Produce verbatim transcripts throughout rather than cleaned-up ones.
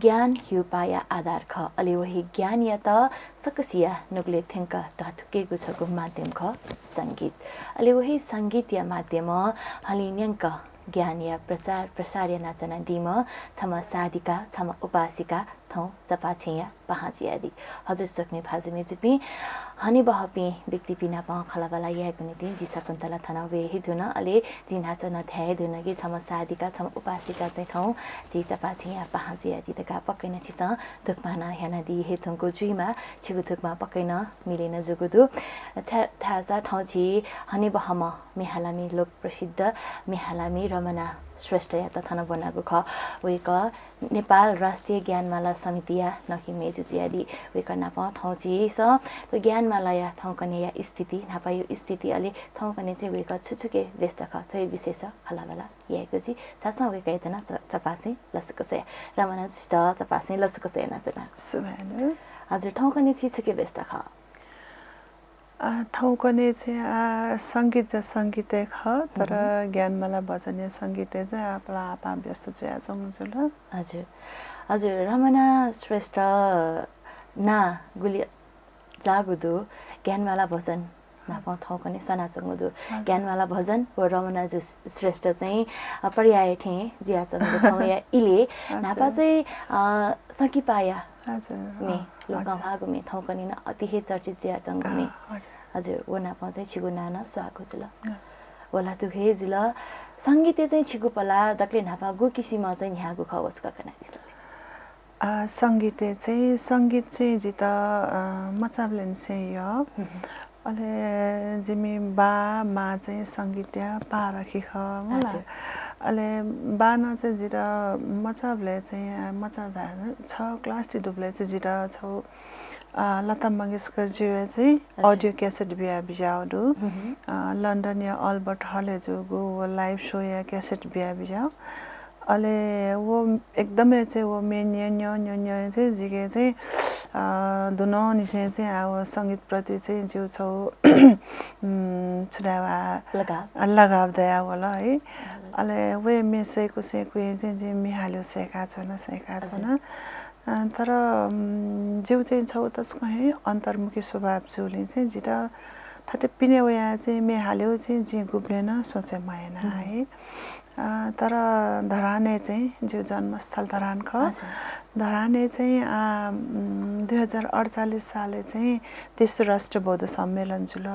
ज्ञान ह्युपाया आधार खः। अले वहे ज्ञानयात सकसिया नुगलय् थ्यंक धथुकेगु छगू माध्यम खः संगीत। अले वहे संगीतया माध्यमं हलिं न्यंक ज्ञानया प्रचार प्रसार यानाच्वनादीम्ह छम्ह साधिका, छम्ह उपासिका थौं चपाछिंया पाहां जुयादी। हजुर सकलें भाजु मय्जुपिं, हनेबहःपिं व्यक्तिपिं नाप खँल्हाबल्हा यायेगु निंतिं जि शकुन्तला थन वये हे धुन, अले जिं न्हाचः नं धाये हे धुन कि छम्ह साधिका, छम्ह उपासिका चाहिँ थौं झी चपाछिंया पाहां जुयादी धकाः पक्कै नं छिसं धुकमा नं ह्यानादी हे धुंकू जुइमा, छिगु धुकमा पक्कै नं मिले नं जूगु दु। छा-, धाःसा थौं झी हनेबहःम्ह म्ये हालामि, लोक प्रसिद्ध म्ये हालामि रमना श्रेष्ठयात थन ब्वनागु खः। वय्कः नेपाल राष्ट्रिय ज्ञानमाला समितिया नखःम्ह मय्जु जुयादी। वय्कः नाप थौं झीसं थ्व ज्ञानमालाया थौंकन्हेया स्थिति, न्हापाया स्थिति, अले थौंकन्हे चाहिँ वय्कः छु छुके व्यस्त खः, थ्व विषयस खँल्हाबल्हा यायेगु जुइ। झासँ वय्कःयात नं च-, चपाछिं लसकुस याये। रमना छित चपाछिं लसकुस यानाच्वना। सुभाय्। हजुर, थौंकन्हे छि छुके व्यस्त खः? आ, थौंकन्हे चाहिँ, आ, संगीत जा संगीतय् खः, तर ज्ञानमाला भजनया संगीतय् चाहिँ आपालं आपाः व्यस्त जुयाच्वंगु जुल। हजुर। हजुर, रमना श्रेष्ठ नां गुलि जाःगु दु, ज्ञानमाला भजन नाप थौंकन्हे स्वानाच्वंगु दु। हजुर। ज्ञानमाला भजन व रमना जु श्रेष्ठ चाहिँ, अ, पर्याय थें जुयाच्वंगु दु थौंया इलय्। हजुर। न्हापा चाहिँ, अ, संकिपाया हजुर, म्ये, अँ, लोकंह्वाःगु म्ये, थौंकन्हे नं अति हे चर्चित जुयाच्वंगु म्ये। अँ, हजुर। हजुर, व नाप चाहिँ छिगु नां नं स्वाःगु जुल। हजुर। व ला दुःख हे जुल। संगीतय् चाहिँ छिगु पला दकले न्हापा गु किसिमं चाहिँ न्ह्याःगु खः, व छकः कनादिसँ। अ, संगीतय् चाहिँ, संगीत चाहिँ जितः, अ, मचाबलय् निसें यः। अले जिमि बा, मां चाहिँ संगीतया पारखी खः, मला। हजुर। अले बानं चाहिँ जितः मचाबलय् चाहिँ, अ, मचा धा-, छ class ति दुबलय् चाहिँ जितः छगू, अ, लता मंगेशकरजुया चाहिँ हजुर। Audio cassette बिया बिज्याःगु दु। अ, लन्डनया अल्बर्ट हलय् जूगु व live show या cassette बिया बिज्याःगु। अले व एकदमै चाहिँ व म्ये न्यँ, न्यँ, न्यँ, न्यँ चाहिँ जिके चाहिँ, अ, दुनंनिसें चाहिँ आ व संगीतप्रति चाहिँ जिगु छगू, उम्, छु धायेगु, लगाव। अ, लगाव दयावल है। अले व म्ये सय्कू सय्कूया चाहिँ जिं म्ये हालेगु सय्काच्वना, सय्काच्वना। हजुर। अ, तर, उम्, जिगु चाहिँ छगू तसकं हे अन्तर्मुखी स्वभाव जूलिं चाहिँ जितः थथे पिने वयाः चाहिँ म्ये हालेगु चाहिँ जिं गुबलें नं सोचे मयाना है। अ, तर धरानय् चाहिँ, जिगु जन्मस्थल धरान खः। हजुर। धरानय् चाहिँ, अ, उम्, दुई हजार अड्चालिस सालय् चाहिँ तेस्रो राष्ट्रिय बौद्ध सम्मेलन जुल।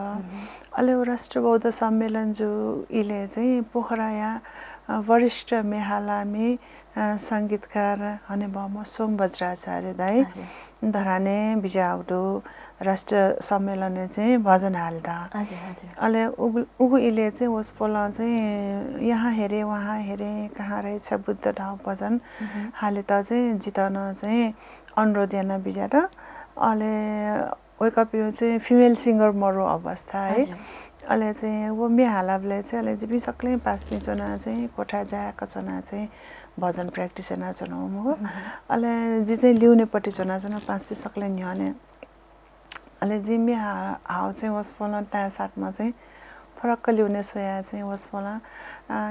अले व राष्ट्रिय बौद्ध सम्मेलन जू इलय् चाहिँ पोखराया, अ, वरिष्ठ म्ये हालामि, अ, संगीतकार हनेबहःम्ह सोम बज्राचार्य दाइ हजुर। धरानय् बिज्याःगु दु। राष्ट्रिय सम्मेलनय् चाहिँ भजन हालेत। हजुर, हजुर। अले उगु, उगु इलय् चाहिँ वसपोलं चाहिँ यहाँ हेरें, वहाँ हेरें, कहाँ रहेछ बुद्ध धाःगु भजन हालेत चाहिँ जितः नं चाहिँ अनुरोध याना बिज्यात। अले वय्कःपिं चाहिँ female singer मरु अवस्था है। हजुर। अले चाहिँ व म्ये हालाबलय् चाहिँ अले जिपिं सकलें पासापिं च्वना चाहिँ कोठाय् जाय्क च्वना चाहिँ भजन practice यानाच्वना मखु। अले जि चाहिँ लिउनेपट्टि च्वनाच्वना पासापिं सकलें न्ह्यःने। अले जिं म्ये हा-, हाःगु चाहिँ वसपोलं ताय् साथमा चाहिँ फरक्क लिउने स्वयाः चाहिँ वसपोलं,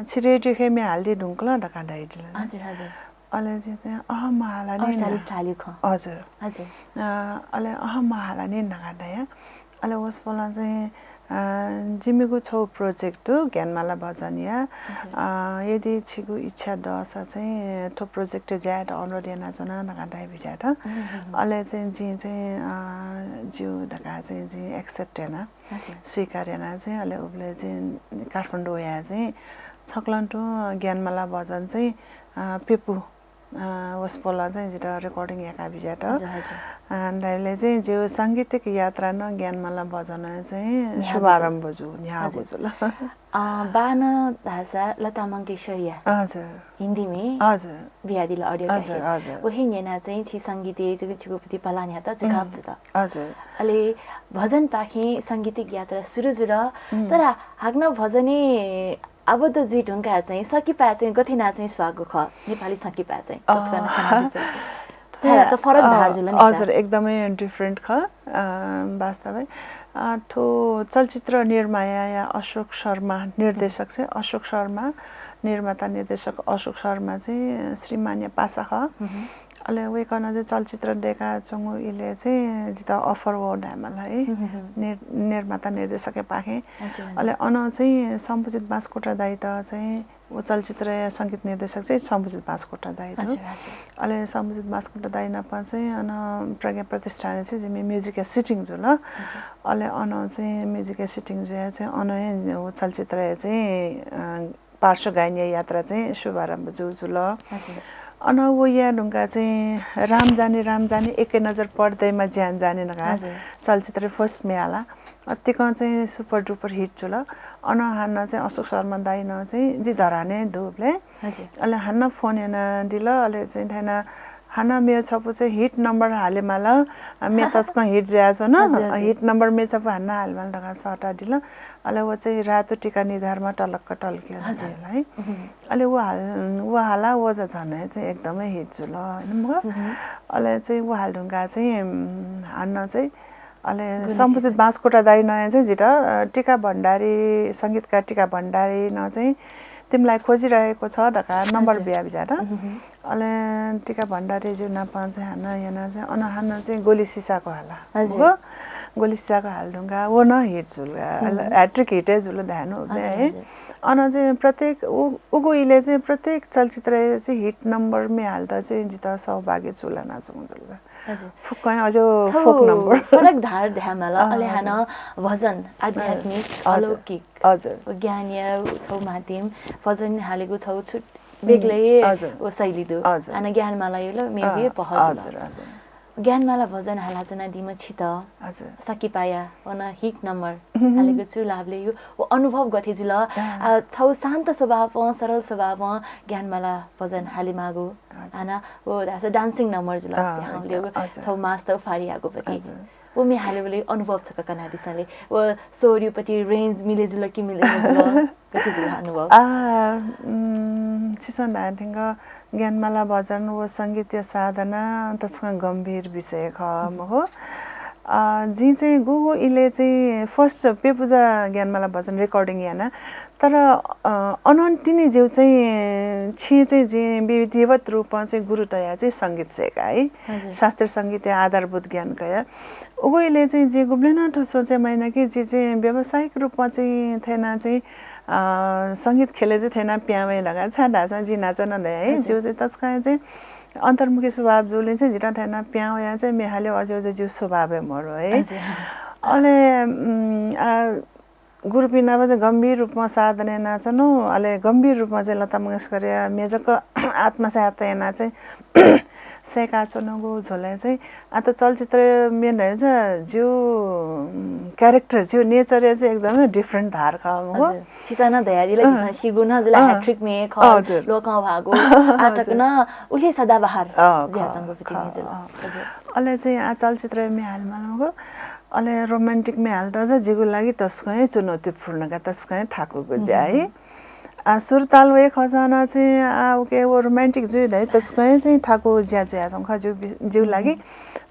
अ, "छि रेडियो खे म्ये हालादी धुंकल" धकाः धयादिल। हजुर, हजुर। अले जिं चाहिँ, "अहँ, महाला नि" अड्चालिस सालय् खः। हजुर। हजुर। अ, अले "अहँ, महाला नि" धकाः धया। अले वसपोलं चाहिँ, अ, "जिमिगु छगू project दु, ज्ञानमाला भजनया। हजुर। अ, यदि छिगु इच्छा दःसा चाहिँ थ्व project ज्यायेत अनुरोध यानाच्वना" धकाः धया बिज्यात। अले चाहिँ जिं चाहिँ, अ, ज्यू धकाः चाहिँ जिं accept याना, हजुर। स्वीकार याना चाहिँ अले उबलय् चाहिँ काठमाडौं वयाः चाहिँ छकलं तुं ज्ञानमाला भजन चाहिँ, अ, प्यपु, अ, वसपोलं चाहिँ जितः recording याका बिज्यात। हजुर, हजुर। अ, धाइबलय् चाहिँ जिगु सांगीतिक यात्रा नं ज्ञानमाला भजनं चाहिँ न्ह्याःगु जुल। शुभारम्भ जू, न्ह्याःगु हजुर। जुल। अ, बानं धाःसा लता मंगेशकरया हजुर। हिन्दी म्ये हजुर। बियादिल audio हजुर, cassette। हजुर। व हे न्यना चाहिँ छि संगीतय् जुग-, छिगु प्रति पला न्ह्यात, झुकाव जुत। हजुर। अले भजनपाखें सांगीतिक यात्रा सुरु जुल, तर हाकनं भजनय् आबद्ध जुइ धुंकाः चाहिँ संकिपाय् चाहिँ गथे याना चाहिँ स्वाःगु खः, नेपाली संकिपाय् चाहिँ? अ, तसकं खनादिसँ। थ्व, थ्व फरक अ, धार जुल नि हजुर, एकदमै different खः, अ, वास्तवय्। अ, थ्व चलचित्र निर्माया अशोक शर्मा, निर्देशक चाहिँ अशोक शर्मा, निर्माता निर्देशक अशोक शर्मा चाहिँ श्रीमानया पासा खः। अले वय्कलं चाहिँ चलचित्र दय्काच्वंगु इलय् चाहिँ जितः offer वः धायेमाल है। निर्-, निर्माता निर्देशकया पाखें। अले अन चाहिँ शम्भुजित बाँसकोटा दाइयात चाहिँ व चलचित्रया संगीत निर्देशक चाहिँ शम्भुजित बाँसकोटा दाइ दु। अले शम्भुजित बाँसकोटा दाइ नाप चाहिँ अन प्रज्ञा प्रतिष्ठानय् चाहिँ जिमि music या shooting जुल। अले अन चाहिँ music या shooting जुया चाहिँ अन हे व चलचित्रया चाहिँ, अ, पार्श्व गायनया यात्रा चाहिँ शुभारम्भ जू जुल। अन व याये धुंका चाहिँ राम जाने राम जाने, एकै नजर पर्दैमा ज्यान जाने धकाः चलचित्र first म्ये हाला। अतिकं चाहिँ super duper hit जुल। अन हानं चाहिँ अशोक शर्मा दाइनं चाहिँ जि धरानय् दुबलय् अले हानं phone यानादिल। अले चाहिँ थन हानं म्ये छपु चाहिँ hit number हालेमाल। म्ये तसकं hit जुयाच्वन। Hit number म्ये छपु हानं हालेमाल धकाः सःतादिल। अले व चाहिँ रातो टिका निधारमा टलक्क टल्कियो है। अले व हाल-, व हाला व झ-, झनै चाहिँ एकदमै hit जुल हैन मखु। अले चाहिँ व हाल धुंका चाहिँ, उम्, हानं चाहिँ अले शम्भुजित बाँसकोटा दाइनं चाहिँ जितः, अ, टिका भण्डारी, संगीतकार टिका भण्डारीनं चाहिँ तिमीलाई खोजिरहेको छ धकाः number बिया बिज्यात। अले टिका भण्डारीज्यू नाप चाहिँ हानं याना चाहिँ अन हानं चाहिँ गोली सिसाको हाला। गोली सिसाको हाल धुंका व नं hit जुल। अले hat-trick hit हे जुल धायेनु है। अन चाहिँ प्रत्येक उ-, उगु इलय् चाहिँ प्रत्येक चलचित्र चाहिँ hit number म्ये हालेत चाहिँ जितः सौभाग्य चूलानाच्वंगु जुल। फुक्कं अझ folk number। फरक धार धायेमाल। अले हानं भजन, आध्यात्मिक, अलौकिक। ज्ञानया छौ माध्यम, भजन हालेगु छौ छु बेग्लै व शैली दु। हानं ज्ञानमाला यो ला म्ये हे पहल जुल। ज्ञानमाला भजन हालाच्वनादीम्ह छितः सकिपाया अन hit number हालेगु चूलाबलय् यो व अनुभव गथे जुल? आ, छौ शान्त स्वभावं, सरल स्वभावं ज्ञानमाला भजन हालेमाःगु। हानं व धाःसा dancing number जुल। छौ मास्टर फारियागु पति। व म्ये हालेबलय् अनुभव छकः कनादिसँ ले। व स्वरयुपति range मिले जुल कि मिले जुल? गथे जुल अनुभव? आ, उम्, छिसं धायेथेंक ज्ञानमाला भजन व संगीतया साधना तसकं गम्भीर विषय खः मखु। अ, जिं चाहिँ गुगु इलय् चाहिँ first प्यपुजा ज्ञानमाला भजन recording याना। तर, अ, अनंतिनि ज्यू चाहिँ छिं चाहिँ जिं विधिवत रूपं चाहिँ गुरु तया चाहिँ संगीत सय्का है। शास्त्रीय संगीतया आधारभूत ज्ञान कया। उगु इलय् चाहिँ जिं गुबलें नं थ्व सोचे मयाना कि जि चाहिँ व्यावसायिक रूपं चाहिँ थेना चाहिँ, अ, संगीत ख्यलय् चाहिँ थेना पिहां वये धकाः, छाय् धाःसा जिं न्हाचः नं धया है। ज्यू चाहिँ तसकं चाहिँ अन्तर्मुखी स्वभाव जूलिं चाहिँ जितः थेना पिहां वया चाहिँ म्ये हाले अज्यू ज्यू स्वभाव हे मरु है। अले, उम्, आ, गुरुपिं नाप चाहिँ गम्भीर रूपमा साधना यानाच्वनु, अले गम्भीर रूपमा चाहिँ लता मंगेशकरया म्ये जक आत्मसात याना चाहिँ सय्काच्वनागु झ्वलय् चाहिँ आः थ्व चलचित्र म्ये धयागु चाहिँ ज्यू, उम्, character, ज्यू nature या चाहिँ एकदमै different धार खः मखु। छिसं नं धयादिल, झीसं सीगु नं जुल hat-trick म्ये खः, लोकं ह्वाःगु, आः तक नं उलि सदाबहार जुयाच्वंगु पति म्ये जुल। अले चाहिँ आः चलचित्र म्ये हालेमाल मखु। अले romantic म्ये हालेत चाहिँ जिगु लागि तसकं हे चुनौतीपूर्ण का, तसकं हे थाकुगु ज्या है। आ, सुरताल वये खःसां नं चाहिँ, आ, उके व romantic जुइ धाइ तसकं हे चाहिँ थाकु ज्या जुयाच्वंगु खः जिगु बि-, जिगु लागि।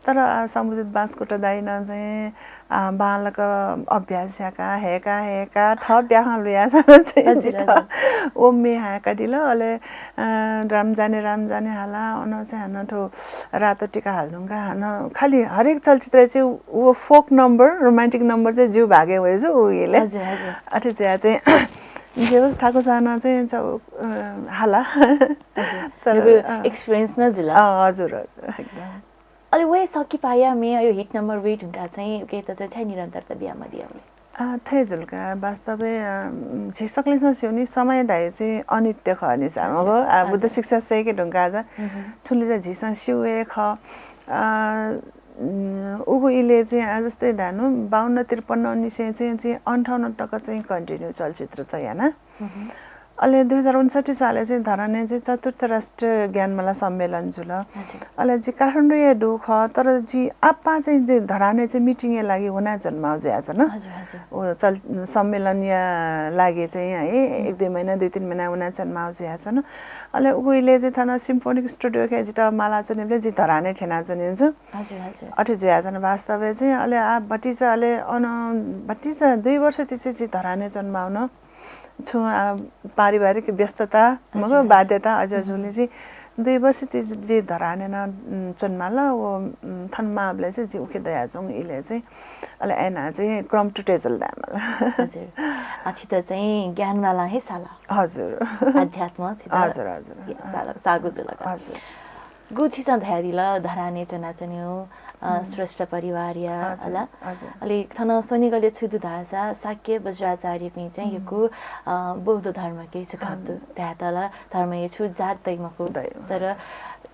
तर, आ, शम्भुजित बाँसकोटा दाइनं चाहिँ, आ, बांलाक अभ्यास याका, हय्का, हय्का, थः प्याखं लुयासां नं चाहिँ जितः व म्ये हाय्कादिल। अले, आ, राम जाने, राम जाने हाला, अन चाहिँ हानं थ्व रातो टिका हालेधुंका हानं खालि हरेक चलचित्र चाहिँ व folk number, romantic number चाहिँ जिगु भागय् वये जू उ इलय्। अथे जुया चाहिँ जे होस्, थाकुसां नं चाहिँ छौ, अ, हाला। तर, अ, experience नं जुल। अ, हजुर, हजुर, एकदम। अले वये सकिपाया म्ये अयो hit number वये धुंका चाहिँ उकेत चाहिँ छाय् निरन्तरता बिया मदिया उले? अ, थथे जुल का, वास्तवय्, अ, झी सकलेसं स्यू नि, समय धाइ चाहिँ अनित्य खः नि सा, हजुर, मगो, आ, बुद्ध शिक्षा सय्के धुंका जा, थुलि जा झीसं स्यू हे खः। अ, उम्, उगु इलय् चाहिँ आ जस्तै धानु, बाउन्न त्रिपन्न निसें चाहिँ, चाहिँ अन्ठाउन्न तक चाहिँ continue चलचित्र त याना। अले दुई हजार उनसट्ठी सालय् चाहिँ धरानय् चाहिँ चतुर्थ राष्ट्रिय ज्ञानमाला सम्मेलन जुल। अले जि काठमाडौँय् दु खः, तर जि आपाः चाहिँ जि धरानय् चाहिँ meeting या लागि हुना जन्माउ जुयाच्वन। व चल-, सम्मेलनया लागि चाहिँ है, एक दुई महिना, दुई तीन महिना हुना जन्माउ जुयाच्वन। अले उगु इलय् चाहिँ थन symphonic studio के जितः माला च्वनेबलय् जि धरानय् थ्यना च्वने छु। अथे जुयाच्वन वास्तवय् चाहिँ। अले आ भतिचा अले अन भतिचा दुई वर्ष तिसे जि धरानय् जन्माउन। छु, आ, पारिवारिक व्यस्तता, मगो बाध्यता अज्याःगुलिं चाहिँ दुई वर्ष ति जि धरानय् नं, उम्, च्वनेमाल। व, उम्, थन माःबलय् चाहिँ जि उखे दयाच्वंगु इलय् चाहिँ अले अय्‌नं चाहिँ क्रम तुटे जुल धायेमाल। हजुर। अ, छित चाहिँ ज्ञानमालां हे साल। हजुर। अध्यात्म छित हजुर, हजुर। साल, सागु जुल का। हजुर। गु छिसं धयादिल, धरानय् च्वनाच्वनेगु, अ, श्रेष्ठ परिवारया, हजुर, अला। हजुर। अले थन स्वनिगलय् छु दु धाःसा शाक्य वज्राचार्यपिं चाहिँ यक्व, अ, बौद्ध धर्मके छु खः दु धायेत ला, धर्मया छु जात दइ मखु। तर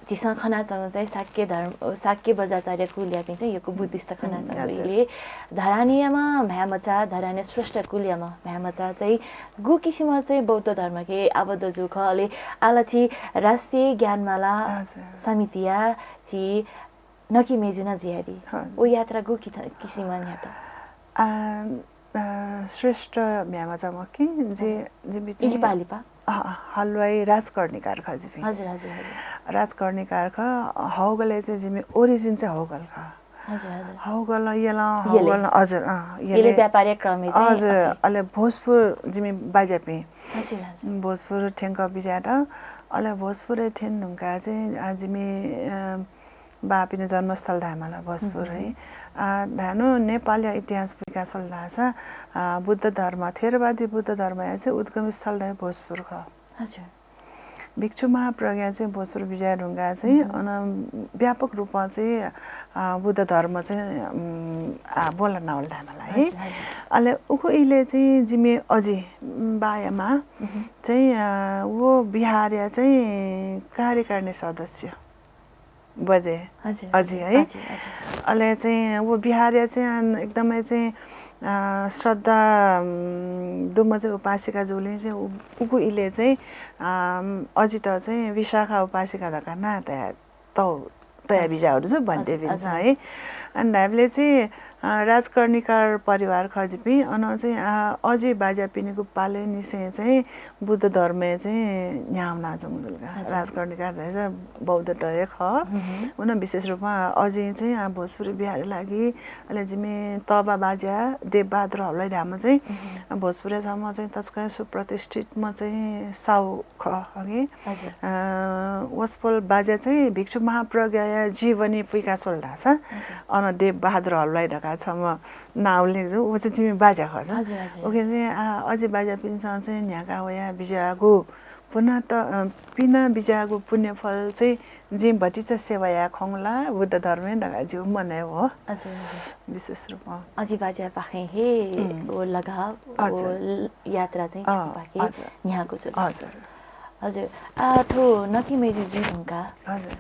झीसं खनाच्वंगु चाहिँ शाक्य धर्म, शाक्य वज्राचार्य कुलयापिं चाहिँ यक्व बुद्धिस्ट खनाच्वंगु। हजुर। इले धरानयाम्ह म्ह्याय्‌मचा, धरानया श्रेष्ठ कुलयाम्ह म्ह्याय्‌मचा चाहिँ गु किसिमं चाहिँ बौद्ध धर्मके आबद्ध जू खः, अले आः ला छि राष्ट्रिय ज्ञानमाला समितिया छि नकि मेजु नं जुयादी। हजुर। व यात्रा गु किसिमं न्ह्यात? आ, आ, श्रेष्ठ म्ह्याय्‌मचा मखु कि, जि, हजुर। जिमि चाहिँ इहिपालिपा? अ, अ, हलवाई राजकर्णिकार खः जिपिं। हजुर, हजुर, हजुर। राजकर्णिकार खः, हौगलय् चाहिँ जिमि origin चाहिँ हौगल खः। हजुर, हजुर। हौगल, यलं, हौगल, हजुर, अँ, यले व्यापारया क्रमय् चाहिँ, हजुर, अले भोजपुर जिमि बाज्यापिं। हजुर, हजुर। भोजपुर थ्यंक बिज्यात। अले भोजपुरय् थ्यने धुंकाः चाहिँ, अ, जिमि, अ, बापिनि जन्मस्थल धायेमाल भोजपुर है। आ, धायेनु नेपालया इतिहास पुइका स्वल धाःसा, आ, बुद्ध धर्म, थेरवादी बुद्ध धर्मया चाहिँ उद्गम स्थल धाये भोजपुर खः। हजुर। भिक्षु महाप्रज्ञा चाहिँ भोजपुर बिज्याये धुंकाः चाहिँ अन व्यापक रूपमा चाहिँ, आ, बुद्ध धर्म चाहिँ, उम्, आ, ब्वलनावल धायेमाल है। हजुर, हजुर। अले उखु इले चाहिँ जिमि अजि, उम्, बाया मां चाहिँ, आ, व विहारया चाहिँ कार्यकारिणी सदस्य। बजे। हजुर, अजि है। अजि, अजि। अले चाहिँ व विहारया चाहिँ एकदमै चाहिँ, अ, श्रद्धा, उम्, दुम्ह चाहिँ उपासिका जुलिं चाहिँ उ-, उगु इले चाहिँ, अम, अजित चाहिँ विशाखा उपासिका धकाः नां तया, तौ, तया बिज्याउ दु भन्ते बिज्याउ है। अन धायेबले चाहिँ अ, राजकर्णिकार परिवार खः जिपिं। अन चाहिँ, अ, अजि बाज्यापिनिगु पालय् निसें चाहिँ बुद्ध धर्मय् चाहिँ न्ह्याः वनाच्वंगु दु का। हजुर। राजकर्णिकार धयासा बौद्ध धया खः। उन विशेष रूपमा अजि चाहिँ, अ, भोजपुर विहारया लागि, अले जिमि तःबा बाज्या देवबहादुर हलवाई धाःम्ह चाहिँ, अ, भोजपुरया छम्ह चाहिँ तसकं सुप्रतिष्ठितम्ह चाहिँ साहु खः हगे। हजुर। अ, वसपोल बाज्या चाहिँ भिक्षु महाप्रज्ञाया जीवनी पुइका स्वल धाःसा, हजुर। अन देवबहादुर हलवाई धकाः छम्ह नां उल्लेख जू, व चाहिँ जिमि बाज्या खः। हजुर, हजुर। उके चाहिँ, अ, अजि बाज्यापिन्सं चाहिँ न्ह्याका वया बिज्याःगु पुनः त, अ, पिना बिज्याःगु पुण्यफल चाहिँ जिं भतिचा सेवा याये खंगु ला बुद्ध धर्मय् धकाः जिगु मनय् हो। हजुर, हजुर। विशेष रूपमा। अजि बाज्यापाखें हे व लगाव, व यात्रा चाहिँ छिकपाखे न्ह्याःगु जुल। हजुर। हजुर। आ, थ्व नकि मेजु जुइ धुंका। हजुर।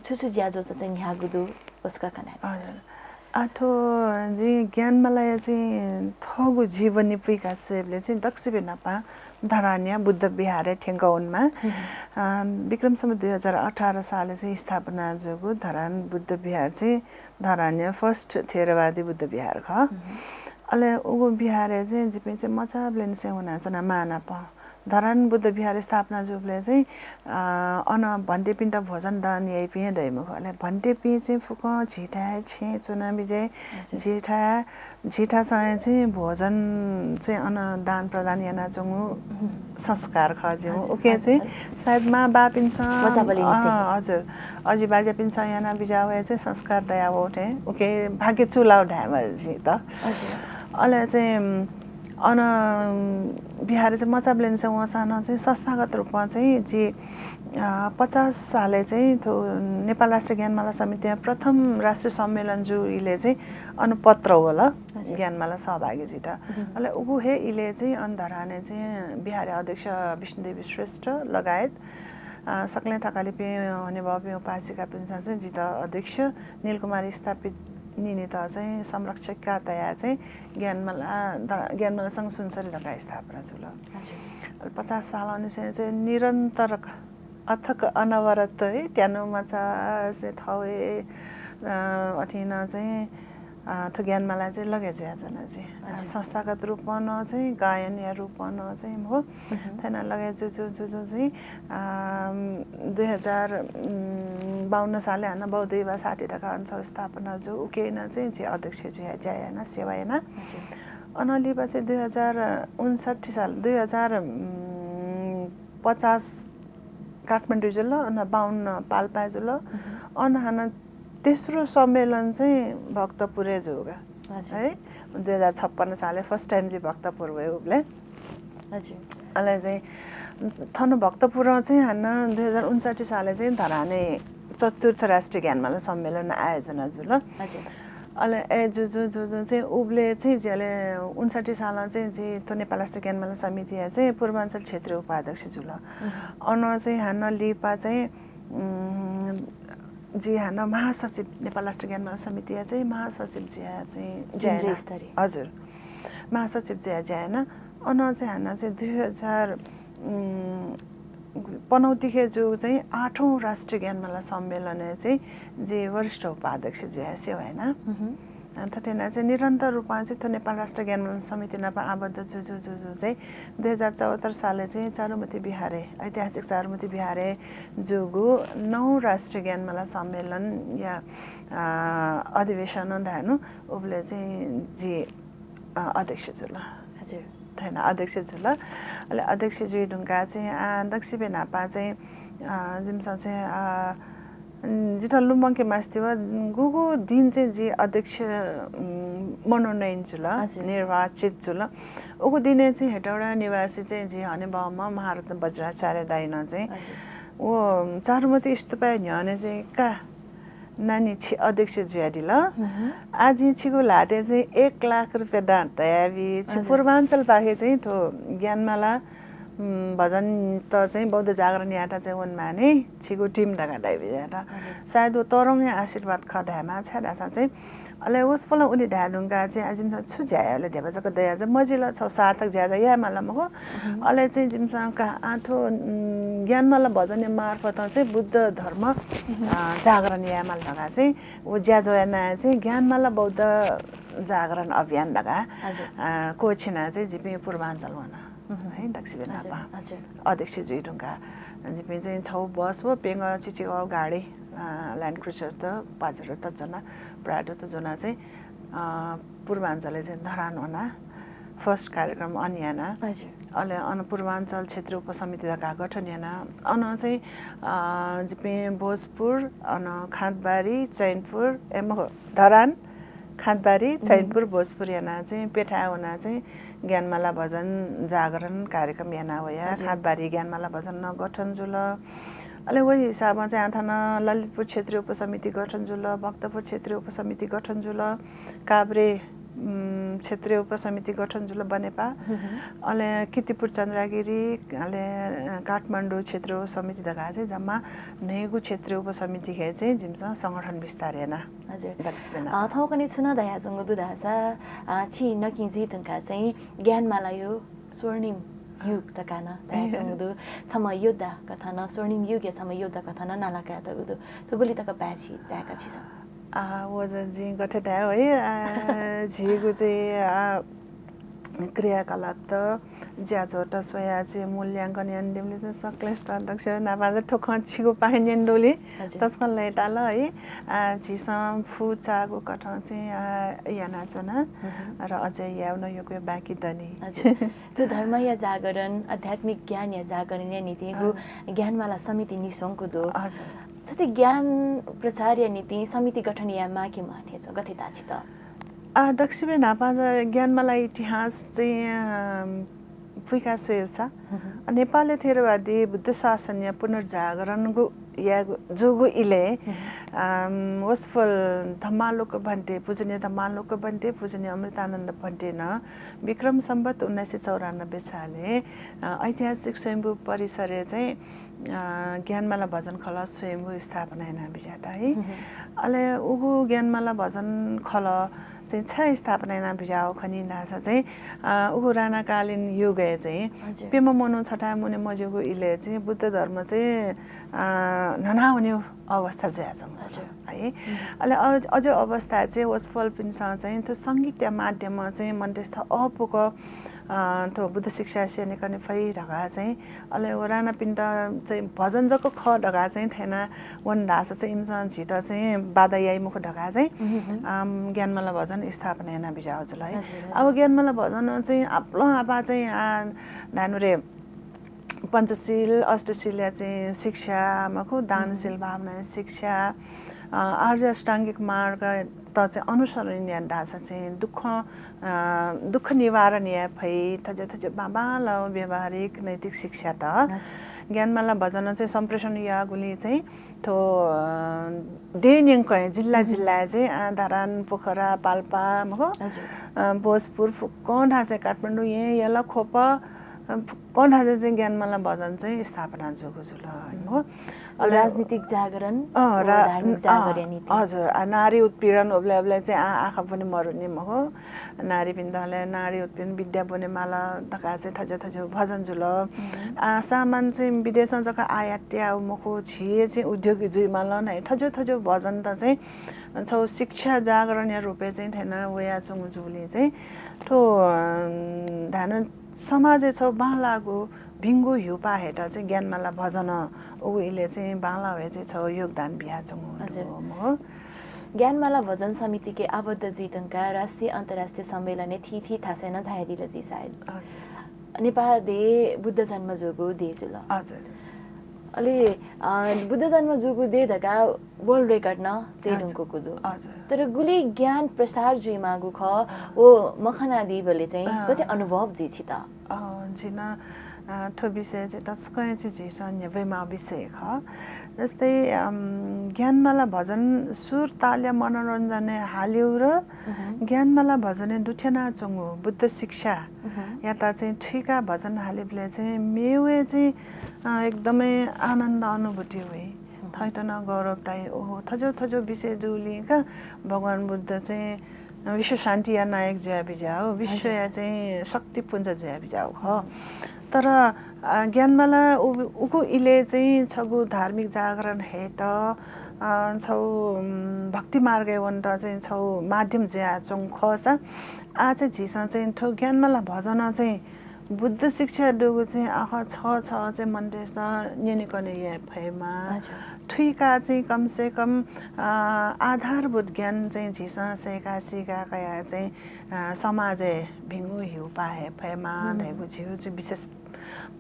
छु छु ज्याझ्वः चाहिँ न्ह्याःगु दु, वसका कनाय्। हजुर। आ, थ्व जिं ज्ञानमालाया चाहिँ थःगु जीवनी पुइका स्वयेबलय् चाहिँ दक्वसिबय् न्हापां धरानया बुद्ध विहारय् थ्यंक वनेमाः। अ, विक्रम सम्वत दुई हजार अठार सालय् चाहिँ स्थापना जूगु धरान बुद्ध विहार चाहिँ धरानया first थेरवादी बुद्ध विहार खः। अले उगु विहारय् चाहिँ जिपिं चाहिँ मचाबलेनिसें वनाच्वना मांनाप। धरान बुद्ध विहार स्थापना जूबलय् चाहिँ, अ, अन भन्तेपिन्त भोजन दान याइपिं हे दइ मखु। अले भन्तेपिं चाहिँ फुक्कं झीथाय् छेँय् च्वना बिज्याइ। हजुर। झीथाय्, झीथासं चाहिँ भोजन चाहिँ अन दान प्रदान यानाच्वंगु संस्कार खः जिगु। हजुर, उके चाहिँ सायद मां बापिन्सं, अ, हजुर, अजि बाज्यापिन्सं याना बिज्यावया चाहिँ संस्कार दयावः थें उके भाग्य चूलाव धायेमाल जित। हजुर। अले चाहिँ अन विहारय् चाहिँ मचाबलेनिसें वंसां नं चाहिँ संस्थागत रूपमा चाहिँ जि, अ, पचास सालय् चाहिँ थ्व नेपाल राष्ट्रिय ज्ञानमाला समितिया प्रथम राष्ट्रिय सम्मेलन जू इले चाहिँ अन पत्र वल। हजुर। ज्ञानमाला सहभागी जुइत। अले उगु हे इले चाहिँ अन धरानय् चाहिँ विहारया अध्यक्ष विष्णुदेवी श्रेष्ठ लगायत, अ, सकलें थकालिपिं हनेबहःपिं उपासिकापिन्सं चाहिँ जित अध्यक्ष नीलकुमार स्थापित निनित चाहिँ संरक्षिका तया चाहिँ ज्ञानमाला, ध-, ज्ञानमाला संघ सुनसरी धकाः स्थापना जुल। हजुर। पचास सालंनिसें चाहिँ निरन्तर अथक अनवरत है, त्यानु मचा से थवे, अ, अथें नं चाहिँ, अ, थ्व ज्ञानमाला चाहिँ लगे जुयाच्वना चाहिँ। हजुर। संस्थागत रूपमा नं चाहिँ, गायनया रूपमा नं चाहिँ, हो। थेना लगे जु, जु, जु, जु चाहिँ, अ, दुई हजार बाउन्न सालय् हानं बौद्ध युवा साथी धकाः अन छगू स्थापना जू, उके नं चाहिँ जि अध्यक्ष जुया ज्या याना, सेवा याना। हजुर। अनंलिपा चाहिँ दुई हजार उनसट्ठी साल, दुई हजार पचास काठमाडौँ जुल, अन बाहुन पाल्पा जुल। अन हानं तेस्रो सम्मेलन चाहिँ भक्तपुरय् जूगु। है, दुई हजार छप्पन्न सालय् first time जि भक्तपुर वये उबलय्। अले चाहिँ थन भक्तपुरं चाहिँ हानं दुई हजार उनसट्ठी सालय् चाहिँ धरानय् चतुर्थ राष्ट्रिय ज्ञानमाला सम्मेलन आयोजना जुल। अले ए जु जु जु जु चाहिँ उबलय् चाहिँ जि अले उनसट्ठी सालं चाहिँ जि थ्व नेपाल राष्ट्रिय ज्ञानमाला समितिया चाहिँ पूर्वाञ्चल क्षेत्रीय उपाध्यक्ष जुल। अन चाहिँ हानं लिपा चाहिँ उम्, जि हानं महासचिव, नेपाल राष्ट्रिय ज्ञानमाला समितिया चाहिँ महासचिव जुया चाहिँ ज्या याना। केन्द्रीय स्तरीय। हजुर। महासचिव जुया ज्या याना। अन चाहिँ हानं चाहिँ दुई हजार, उम्, पनौतिखे जु चाहिँ आठौँ राष्ट्रिय ज्ञानमाला सम्मेलनय् चाहिँ जि वरिष्ठ उपाध्यक्ष जुया सेवा याना। अ, थथे याना चाहिँ निरन्तर रूपमा चाहिँ थ्व नेपाल राष्ट्रिय ज्ञानमाला समिति नाप आबद्ध जु जु जु जु चाहिँ दुई हजार चौहत्तर सालय् चाहिँ चारुमती विहारय्, ऐतिहासिक चारुमती विहारय् जूगु नौ राष्ट्रिय ज्ञानमाला सम्मेलनया, अ, अधिवेशन धायेनु उबलय् चाहिँ जि, अ, अध्यक्ष जुल। हजुर। थथे याना अध्यक्ष जुल। अले अध्यक्ष जुइ धुंका चाहिँ, अ, दक्वसिबें न्हापा चाहिँ, अ, जिमिसं चाहिँ, अ, उम्, जितः लुमंके मास्ति व गुगु दिन चाहिँ जि अध्यक्ष, उम्, मनोनयन जुल, हजुर। निर्वाचित जुल। उगु दिनय् चाहिँ हेटौडा निवासी चाहिँ जि हनेबहःम्ह महारत्न वज्राचार्य दाइनं चाहिँ हजुर। व चारुमती स्तूपया न्ह्यःने चाहिँ का नानी छि अध्यक्ष जुयादिल। आः जिं छिगु ल्हातय् चाहिँ एक लाख रुपियाँ दान तयाबी। छि हजुर। पूर्वाञ्चलपाखे चाहिँ थ्व ज्ञानमाला उम्, भजन त चाहिँ बौद्ध जागरण यात चाहिँ वनेमानि छिगु team धकाः धाइबी यात। हजुर। सायद व तःधंगु आशीर्वाद खः धायेमाः छाय् धाःसा चाहिँ। अले वसपोलं उलि धाये धुंकाः चाहिँ आः जिमिसं छु ज्या याये ले, ध्यबा जक दया चाहिँ मजिल, छगू सार्थक ज्या चाहिँ याये माल मखु। अले चाहिँ जिमिसं का आः थ्व, उम्, ज्ञानमाला भजनया मार्फत चाहिँ बुद्ध धर्म, अ, जागरण याये माल धकाः चाहिँ व ज्याझ्वः यानाः चाहिँ ज्ञानमाला बौद्ध जागरण अभियान धकाः, हजुर। अ, क्वःछिनाः चाहिँ जिपिं पूर्वाञ्चल वन। है, दक्वसिबें न्हापा। हजुर। अध्यक्ष जुइ धुंकाः जिपिं चाहिँ छगू बस व प्यंगः चिचिगः गाडी, अ, Land Cruiser त, Pajero त ज्वना, Prado त ज्वना चाहिँ, अ, पूर्वाञ्चलय् चाहिँ धरान वना first कार्यक्रम अन याना। हजुर। अले अन पूर्वाञ्चल क्षेत्रीय उपसमिति धकाः गठन याना। अन चाहिँ, अ, जिपिं भोजपुर, अन खाँदबारी, चैनपुर, ए, मखु, धरान, खाँदबारी, चैनपुर, भोजपुर याना चाहिँ प्यथाय् वना चाहिँ ज्ञानमाला भजन जागरण कार्यक्रम याना वया। हजुर। खाँदबारी ज्ञानमाला भजन नं गठन जुल। अले वही हिसाबं चाहिँ आः थन ललितपुर क्षेत्रीय उपसमिति गठन जुल, भक्तपुर क्षेत्रीय उपसमिति गठन जुल, काभ्रे, उम्, क्षेत्रीय उपसमिति गठन जुल बनेपा। अले कीर्तिपुर चन्द्रागिरी, अले, अ, काठमाडौँ क्षेत्रीय उपसमिति धकाः चाहिँ जम्मा न्हय्गू क्षेत्रीय उपसमितिखे चाहिँ जिमिसं संगठन विस्तार याना। हजुर। दक्वसिबें न्हापा। अ, थौंकन्हय् छु नं धयाच्वंगु दु धाःसा, अ, छि नकिं जुइ धुंकाः चाहिँ ज्ञानमालाया स्वर्णिम युग धकाः नं धयाच्वंगु दु। छम्ह योद्धा कथं नं, स्वर्णिम युगया छम्ह योद्धा कथं नं नाला कायेतःगु दु। थ्व गुलि तक पाय्छि ताय्का छिसं? आ, व चाहिँ जिं गथे धाये है, आ, झीगु चाहिँ, आ, क्रियाकलापत, ज्याझ्वःत स्वयाः चाहिँ मूल्यांकन यानादीबलय् चाहिँ सकलें त दक्वसिबें न्हापा चाहिँ थ्व खँ छिगु पाखें न्यने दु ले। हजुर। तसकं लय्ताल है। आ, झीसं फुचाःगु कथं चाहिँ, आ, यानाच्वना। र अझै यायेगु नं यक्व बाकी दनि। हजुर। थ्व धर्मया जागरण, आध्यात्मिक ज्ञानया जागरणया निंतिं गु ज्ञानमाला समिति निस्वंगु दु। हजुर। थथे ज्ञान प्रचारया निंतिं समिति गठन यायेमाः कि म्वाः थें च्वं, गथे ताः छितः? आ, दक्वसिबें न्हापा ज्ञानमाला इतिहास चाहिँ, अ, पुइका स्वयेसा, नेपालय् थेरवादी बुद्ध शासनया पुनर्जागरणगु यायेगु जूगु इलय्, अम, वसपोल धम्मालोक भन्ते, पूजनीय धम्मालोक भन्ते, पूजनीय अमृतानन्द भन्ते नं विक्रम सम्बत उन्नाइस सय चौरानब्बे सालय्, अ, ऐतिहासिक स्वयम्भू परिसरय् चाहिँ, अ, ज्ञानमाला भजन खलः स्वयम्भू स्थापना याना बिज्यात है। अले उगु ज्ञानमाला भजन खलः चाहिँ छाय् स्थापना याना बिज्याव खनी धाःसा चाहिँ, अ, उगु राणाकालीन युगय् चाहिँ प्यम्ह मनू छथाय् मुने मज्यूगु इलय् चाहिँ बुद्ध धर्म चाहिँ, अ, न्हना वनेगु अवस्था जुयाच्वंगु है। अले अ-, अज्याःगु अवस्थाय् चाहिँ वसपोलपिन्सं चाहिँ थ्व संगीतया माध्यमं चाहिँ मनूतय्‌सत अःपुक, अ, थ्व बुद्ध शिक्षा स्यनेकने फइ धकाः चाहिँ, अले व राणापिन्त चाहिँ भजन जक खः धकाः चाहिँ थथे याना वन धाःसा चाहिँ इमिसं झीत चाहिँ बाधा याइ मखु धकाः चाहिँ, अम, ज्ञानमाला भजन स्थापना याना बिज्याव जुल है। हजुर, हजुर। अब ज्ञानमाला भजन चाहिँ आपालं आपाः चाहिँ, आ, धायेनु रे पञ्चशील, अष्टशीलया चाहिँ शिक्षा, मखु, दानशील भावनाया शिक्षा, अ, आर्य अष्टाङ्गिक मार्गत चाहिँ अनुसरण याना धाःसा चाहिँ दुःख, अ, दुःख निवारण याये फइ, थज्याः थज्याः बांबांलाः व्यावहारिक नैतिक शिक्षा त। हजुर। ज्ञानमाला भजन चाहिँ सम्प्रेषण याःगुलिं चाहिँ थ्व, अ, देय् न्यंकं जिल्ला जिल्लाय् चाहिँ, अ, धरान, पोखरा, पाल्पा, मखु, हजुर। अ, भोजपुर फुक्कं थासय्, काठमाडौं येँ, यल, ख्वप, अ, फुक्कं थासय् चाहिँ ज्ञानमाला भजन चाहिँ स्थापना जूगु जुल, मखु। अले राजनीतिक जागरण, अ, व रा-, धार्मिक अ, जागरणया निंतिं। हजुर, अ, नारी उत्पीडन उबलय् उबलय् चाहिँ आ-, आँखा पनि मरुनि, मखु। नारीपिन्त हले नारी उत्पीडन, विद्या ब्वनेमाल धकाः चाहिँ थज्याः थज्याः भजन जुल। आ, सामान चाहिँ विदेशं जक आयात याः मखु, झी हे चाहिँ उद्योगी जुइमाल धाइ थज्याः थज्याः भजन त चाहिँ छौ शिक्षा जागरणया रूपय् चाहिँ थेना वयाच्वंगु जूलिं चाहिँ थ्व, अ, धायेनं समाजय् छौ बांलाःगु भिंगु ह्युपाः हयेत चाहिँ ज्ञानमाला भजन उगु इलय् चाहिँ बांलाः वये चाहिँ छौ योगदान बियाच्वंगु दु, मखु। ज्ञानमाला भजन समितिके आबद्ध जुइधुंकाः राष्ट्रिय अन्तर्राष्ट्रिय सम्मेलनय् थीथी थासय् नं झायादिल जुइ सायद। हजुर। नेपाः देय् बुद्ध जन्म जूगु देय् जुल। हजुर। अले, अ, बुद्ध जन्म जूगु देय् धकाः world record नं तयेधुंकूगु दु। हजुर। तर गुलि ज्ञान प्रसार जुइमाःगु खः, व मखनादीबलय् चाहिँ गथे अनुभव जुइ छित? अ, जिं, अ, थ्व विषय चाहिँ तसकं चाहिँ झीसं न्ह्यब्वयेमाः विषय खः। जस्तै, अम, ज्ञानमाला भजन सुर तालया मनोरञ्जनय् हाल्यु र ज्ञानमाला भजनय् दुथ्यानाच्वंगु बुद्ध शिक्षायात चाहिँ थुइकाः भजन हालेबलय् चाहिँ मेवय् चाहिँ, अ, एकदमै आनन्द अनुभूति हुइ। थःत नं गौरव ताइ, ओहो, थज्याः थज्याः विषय जूलिं का भगवान बुद्ध चाहिँ विश्व शान्तिया नायक जुया बिज्याः हो, विश्वया चाहिँ शक्तिपुञ्ज जुया बिज्याः हो। तर, अ, ज्ञानमाला उ-, उगु इलय् चाहिँ छगू धार्मिक जागरण हयेत, अ, छौ, उम्, भक्ति मार्गय् वनेत चाहिँ छौ माध्यम जुयाच्वंगु खःसा, आः चाहिँ झीसं चाहिँ थ्व ज्ञानमाला भजन चाहिँ बुद्ध शिक्षा दुगु चाहिँ आखः छगः छगः चाहिँ मनूतय्‌सं न्यनेकने याये फयेमा। हजुर। थुइकाः चाहिँ कम से कम, अ, आधारभूत ज्ञान चाहिँ झीसं सय्‌का सीका कयाः चाहिँ, अ, समाजय् भिंगु ह्युपाः हये फयेमा धइगु झीगु चाहिँ विशेष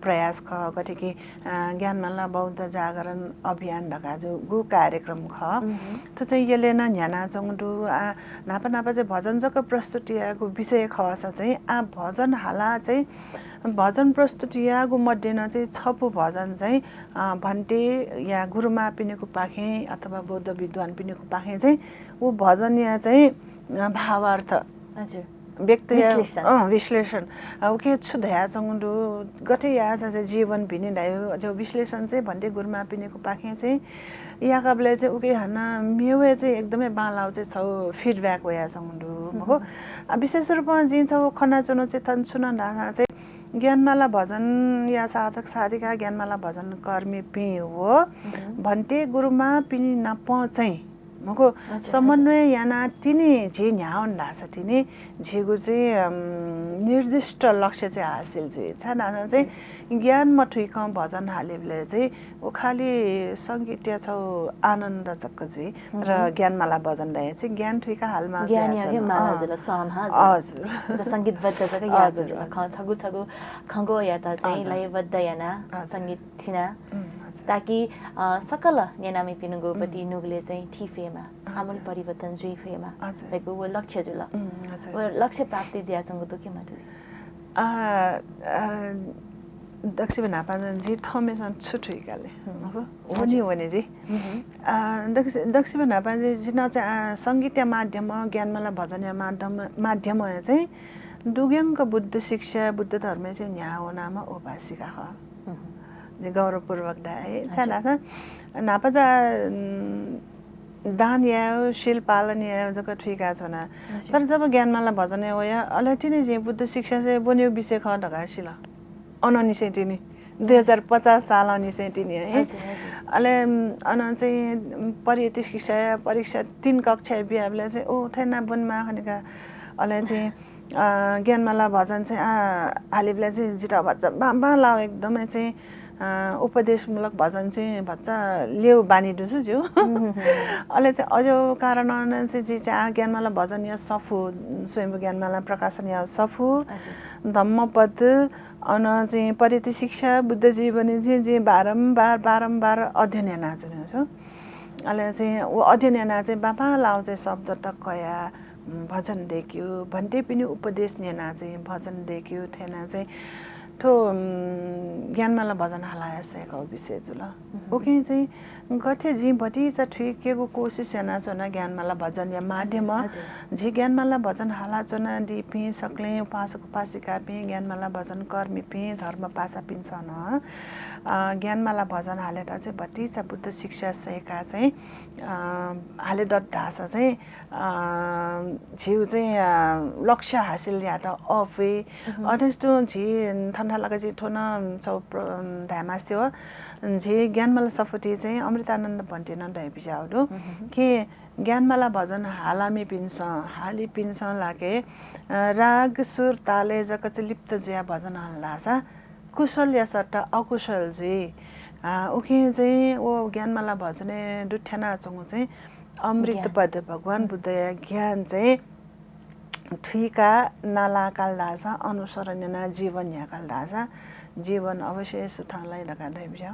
प्रयास खः। गथे कि, अ, ज्ञानमाला बौद्ध जागरण अभियान धकाः जूगु कार्यक्रम खः। थ्व चाहिँ यलय् नं न्ह्यानाच्वंगु दु। आ, न्हापा न्हापा चाहिँ भजन जक प्रस्तुत यायेगु विषय खःसा चाहिँ आ भजन हाला चाहिँ भजन प्रस्तुत याःगु मध्ये नं चाहिँ छपु भजन चाहिँ, अ, भन्ते या गुरुमापिनिगु पाखें अथवा बौद्ध विद्वानपिनिगु पाखें चाहिँ उ भजनया चाहिँ, अ, भावार्थ हजुर। व्यक्तया, विश्लेषण। अँ, विश्लेषण। अ, उके छु धयाच्वंगु दु, गथे याःसा चाहिँ जीवन भिने धाइ, जो विश्लेषण चाहिँ भन्ते गुरुमापिनिगु पाखें चाहिँ याकाबलय् चाहिँ उके हानं मेवय् चाहिँ एकदमै बांलाउ चाहिँ छौ feedback वयाच्वंगु दु, मखु। अ, विशेष रूपं जिं छौ खनाच्वनु चाहिँ थन छु नं धाःसा चाहिँ ज्ञानमाला भजनया साधक साधिका, ज्ञानमाला भजन कर्मीपिं व भन्ते गुरुमापिनि नाप चाहिँ मखु, अच्छा, समन्वय याना तिनि झी न्ह्यावन धाःसा तिनि झीगु चाहिँ, अम, निर्दिष्ट लक्ष्य चाहिँ हासिल जुइ। छाय् धाःसा चाहिँ ज्ञान मथुइकं भजन हालेबलय् चाहिँ उ खालि संगीतया छौ आनन्द जक जुइ। तर ज्ञानमाला भजन धाइ चाहिँ ज्ञान थुइका हालमा ज्ञान चाहिँ या हे माला जुल, स्वांमा जुल। हजुर। त संगीतबद्ध जक याःगु हजुर, जुल। हजुर। खँ छगू छगू खँग्वःयात चाहिँ हजुर। लयबद्ध याना हजुर। संगीत छिना। उम्, हजुर। ताकि, अ, सकल न्यनामिपिनिगु पति नुगलय् चाहिँ थी फयेमा, हजुर। आमूल परिवर्तन जुइ फयेमा। हजुर। धइगु व लक्ष्य जुल। उम्, हजुर। व लक्ष्य प्राप्ति जुयाच्वंगु दु कि मदु? अ, अ, दक्वसिबय् न्हापां चाहिँ जि थःम्हेस्यां छु थुइकाले। मखु? वने हजुर। वने जि। अ, दक्वसि-, दक्वसिबय् न्हापां चाहिँ जि नं चाहिँ, अ, संगीतया माध्यमं, ज्ञानमाला भजनया माध्यम, माध्यमं चाहिँ दुग्यंक बुद्ध शिक्षा, बुद्ध धर्मय् चाहिँ न्ह्यावनाम्ह उपासिका खः। जि गौरवपूर्वक धाये। हजुर। छाय् धाःसा न्हापा जा, उम्, दान यायेगु, शील पालन यायेगु जक थुइकाच्वना। हजुर। तर जब ज्ञानमाला भजनय् वया, अले तिनि जिं बुद्ध शिक्षा चाहिँ ब्वनेगु विषय खः धकाः सिल। अनंनिसें तिनि, दुई हजार पचास सालंनिसें तिनि है। हजुर, हजुर। अले, उम्, अन चाहिँ, उम्, परियत्ति शिक्षाया परीक्षा तीन कक्षाय् बियाबलय् चाहिँ, ओ, थथे याना ब्वनेमाः खनिका। अले चाहिँ, अ, ज्ञानमाला भजन चाहिँ, आ, हालेबलय् चाहिँ जितः भचा बांबांलाउ एकदमै चाहिँ, अ, उपदेशमूलक भजन चाहिँ भचा ल्यू बानी दु छु ज्यू। अले चाहिँ अज्याउ कारणं चाहिँ जि चाहिँ आ ज्ञानमाला भजनया सफू, स्वयम्भू ज्ञानमाला प्रकाशनया सफू, धम्मपद, अन चाहिँ परित्याग शिक्षा, बुद्ध जीवनी चाहिँ जि बारम्बार, बारम्बार अध्ययन यानाच्वने छु। अले चाहिँ व अध्ययन याना चाहिँ बांबांलाःगु चाहिँ शब्द तकया, उम्, भजन दय्क्यू, भन्तेपिनि उपदेश न्यना चाहिँ भजन दय्क्यू, थेना चाहिँ थ्व, उम्, ज्ञानमाला भजन हालाया सय्कागु विषय जुल। उकिं चाहिँ गथे जिं भतिचा थुइकेगु कोसिस यानाच्वना ज्ञानमाला भजनया माध्यमं। झी ज्ञानमाला भजन हालाच्वनादीपिं सकलें उपासक उपासिकापिं, ज्ञानमाला भजन कर्मीपिं, धर्म पासापिन्सं नं, अ, ज्ञानमाला भजन हालेत चाहिँ भतिचा बुद्ध शिक्षा सय्का चाहिँ, अ, हाले दत धाःसा चाहिँ, अ, झीगु चाहिँ, अ, लक्ष्य हासिल यायेत अःपुइ। अथे तुं झी थन्थालाक झी थ्व नं छगू प्र-, धायेमास्ति हो। झी ज्ञानमाला सफूति चाहिँ अमृतानन्द भन्तेनं धयाबिज्याःगु दु। कि ज्ञानमाला भजन हालामिपिन्सं, हालीपिन्सं लाके, अ, राग सुर तालय् जक चाहिँ लिप्त जुयाः भजन हल धाःसा कुशलया सट्टा अकुशल जुइ। अ, उकिं चाहिँ व ज्ञानमाला भजनय् दुथ्यानाच्वंगु चाहिँ अमृत पद, भगवान बुद्धया ज्ञान चाहिँ थुइका नालाकाल धाःसा, अनुसरण याना जीवन न्ह्याकाल धाःसा, जीवन अवश्य सुथं लाइ धकाः धयाबिज्याः।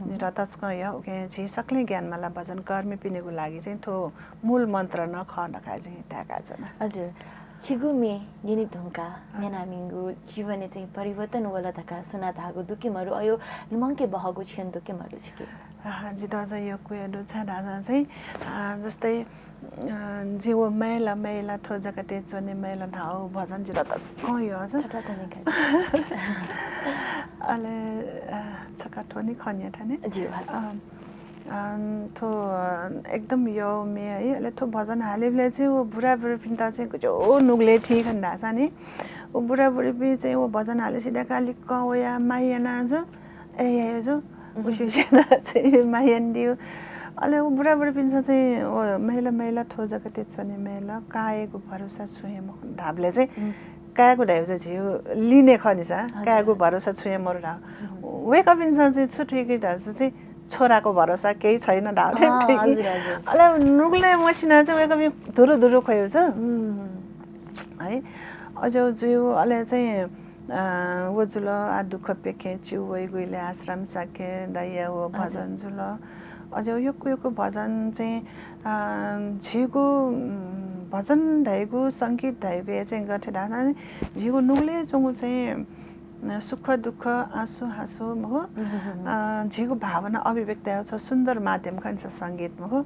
जितः तसकं यः, उकिं झी सकलें ज्ञानमाला भजन कर्मीपिनिगु लागि चाहिँ थ्व मूल मन्त्र नं खः धकाः जिं ताय्काच्वना। हजुर, छिगु म्ये न्यने धुंकाः न्यानामिगु जीवनय् चाहिँ परिवर्तन वल धकाः सुनां धाःगु दु कि मरु, अयो लुमंके बहःगु क्षण दु कि मरु छिके? अ, जितः चाहिँ यक्व यः दु, छाय्धाःसा चाहिँ, अ, जस्तै, अ, जि व मय्ला मय्ला थ्व जगतय् च्वने मय्ला धाःगु भजन जितः तसकं यः। अले, अ, छकः थ्व नि खँ न्यने थें नि। अ, अ, थ्व, अ, एकदम यःगु म्ये है। अले थ्व भजन हालेबलय् चाहिँ व बुराबुरीपिन्त चाहिँ गज्याउ नुगलय् थी खन धाःसा नि, व बुराबुरीपिं चाहिँ व भजन हाले सिधय्काः लिक्क वयाः माया याना जु। ए, ए, जु। उसे उसे याना चाहिँ माया यानादिउ। अले व बुराबुरीपिन्सं चाहिँ व मय्ला मय्ला थ्व जगतय् च्वने मय्ला, काय्गु भरोसा छुं हे मखु धाःबलय् चाहिँ काय्गु धाइबलय् झीगु लिने खः नि सा, काय्गु भरोसा छुं हे मरु धाः। वय्कःपिन्सं चाहिँ छु थुइकी धाःसा चाहिँ छोराको भरोसा केही छैन धाः। अले नुगलय् मसिना चाहिँ वय्कःपिं धुरु धुरु ख्वयु छ। है, अज्याउ जुइ। अले चाहिँ, अ, व जुल, आ दुःख प्याखें चिउ वइगु इलय् आश्रम शाक्य दाइया व भजन जुल। अज्याउ यक्व यक्व भजन चाहिँ, अ, झीगु, उम्, भजन धइगु, संगीत धइगु हे चाहिँ गथे धाःसा झीगु नुगलय् च्वंगु चाहिँ, अ, सुख दुःख, आँसु हाँसु मखु, अ, झीगु भावना अभिव्यक्त याय्गु छगू सुन्दर माध्यम खः नि सा संगीत मखु।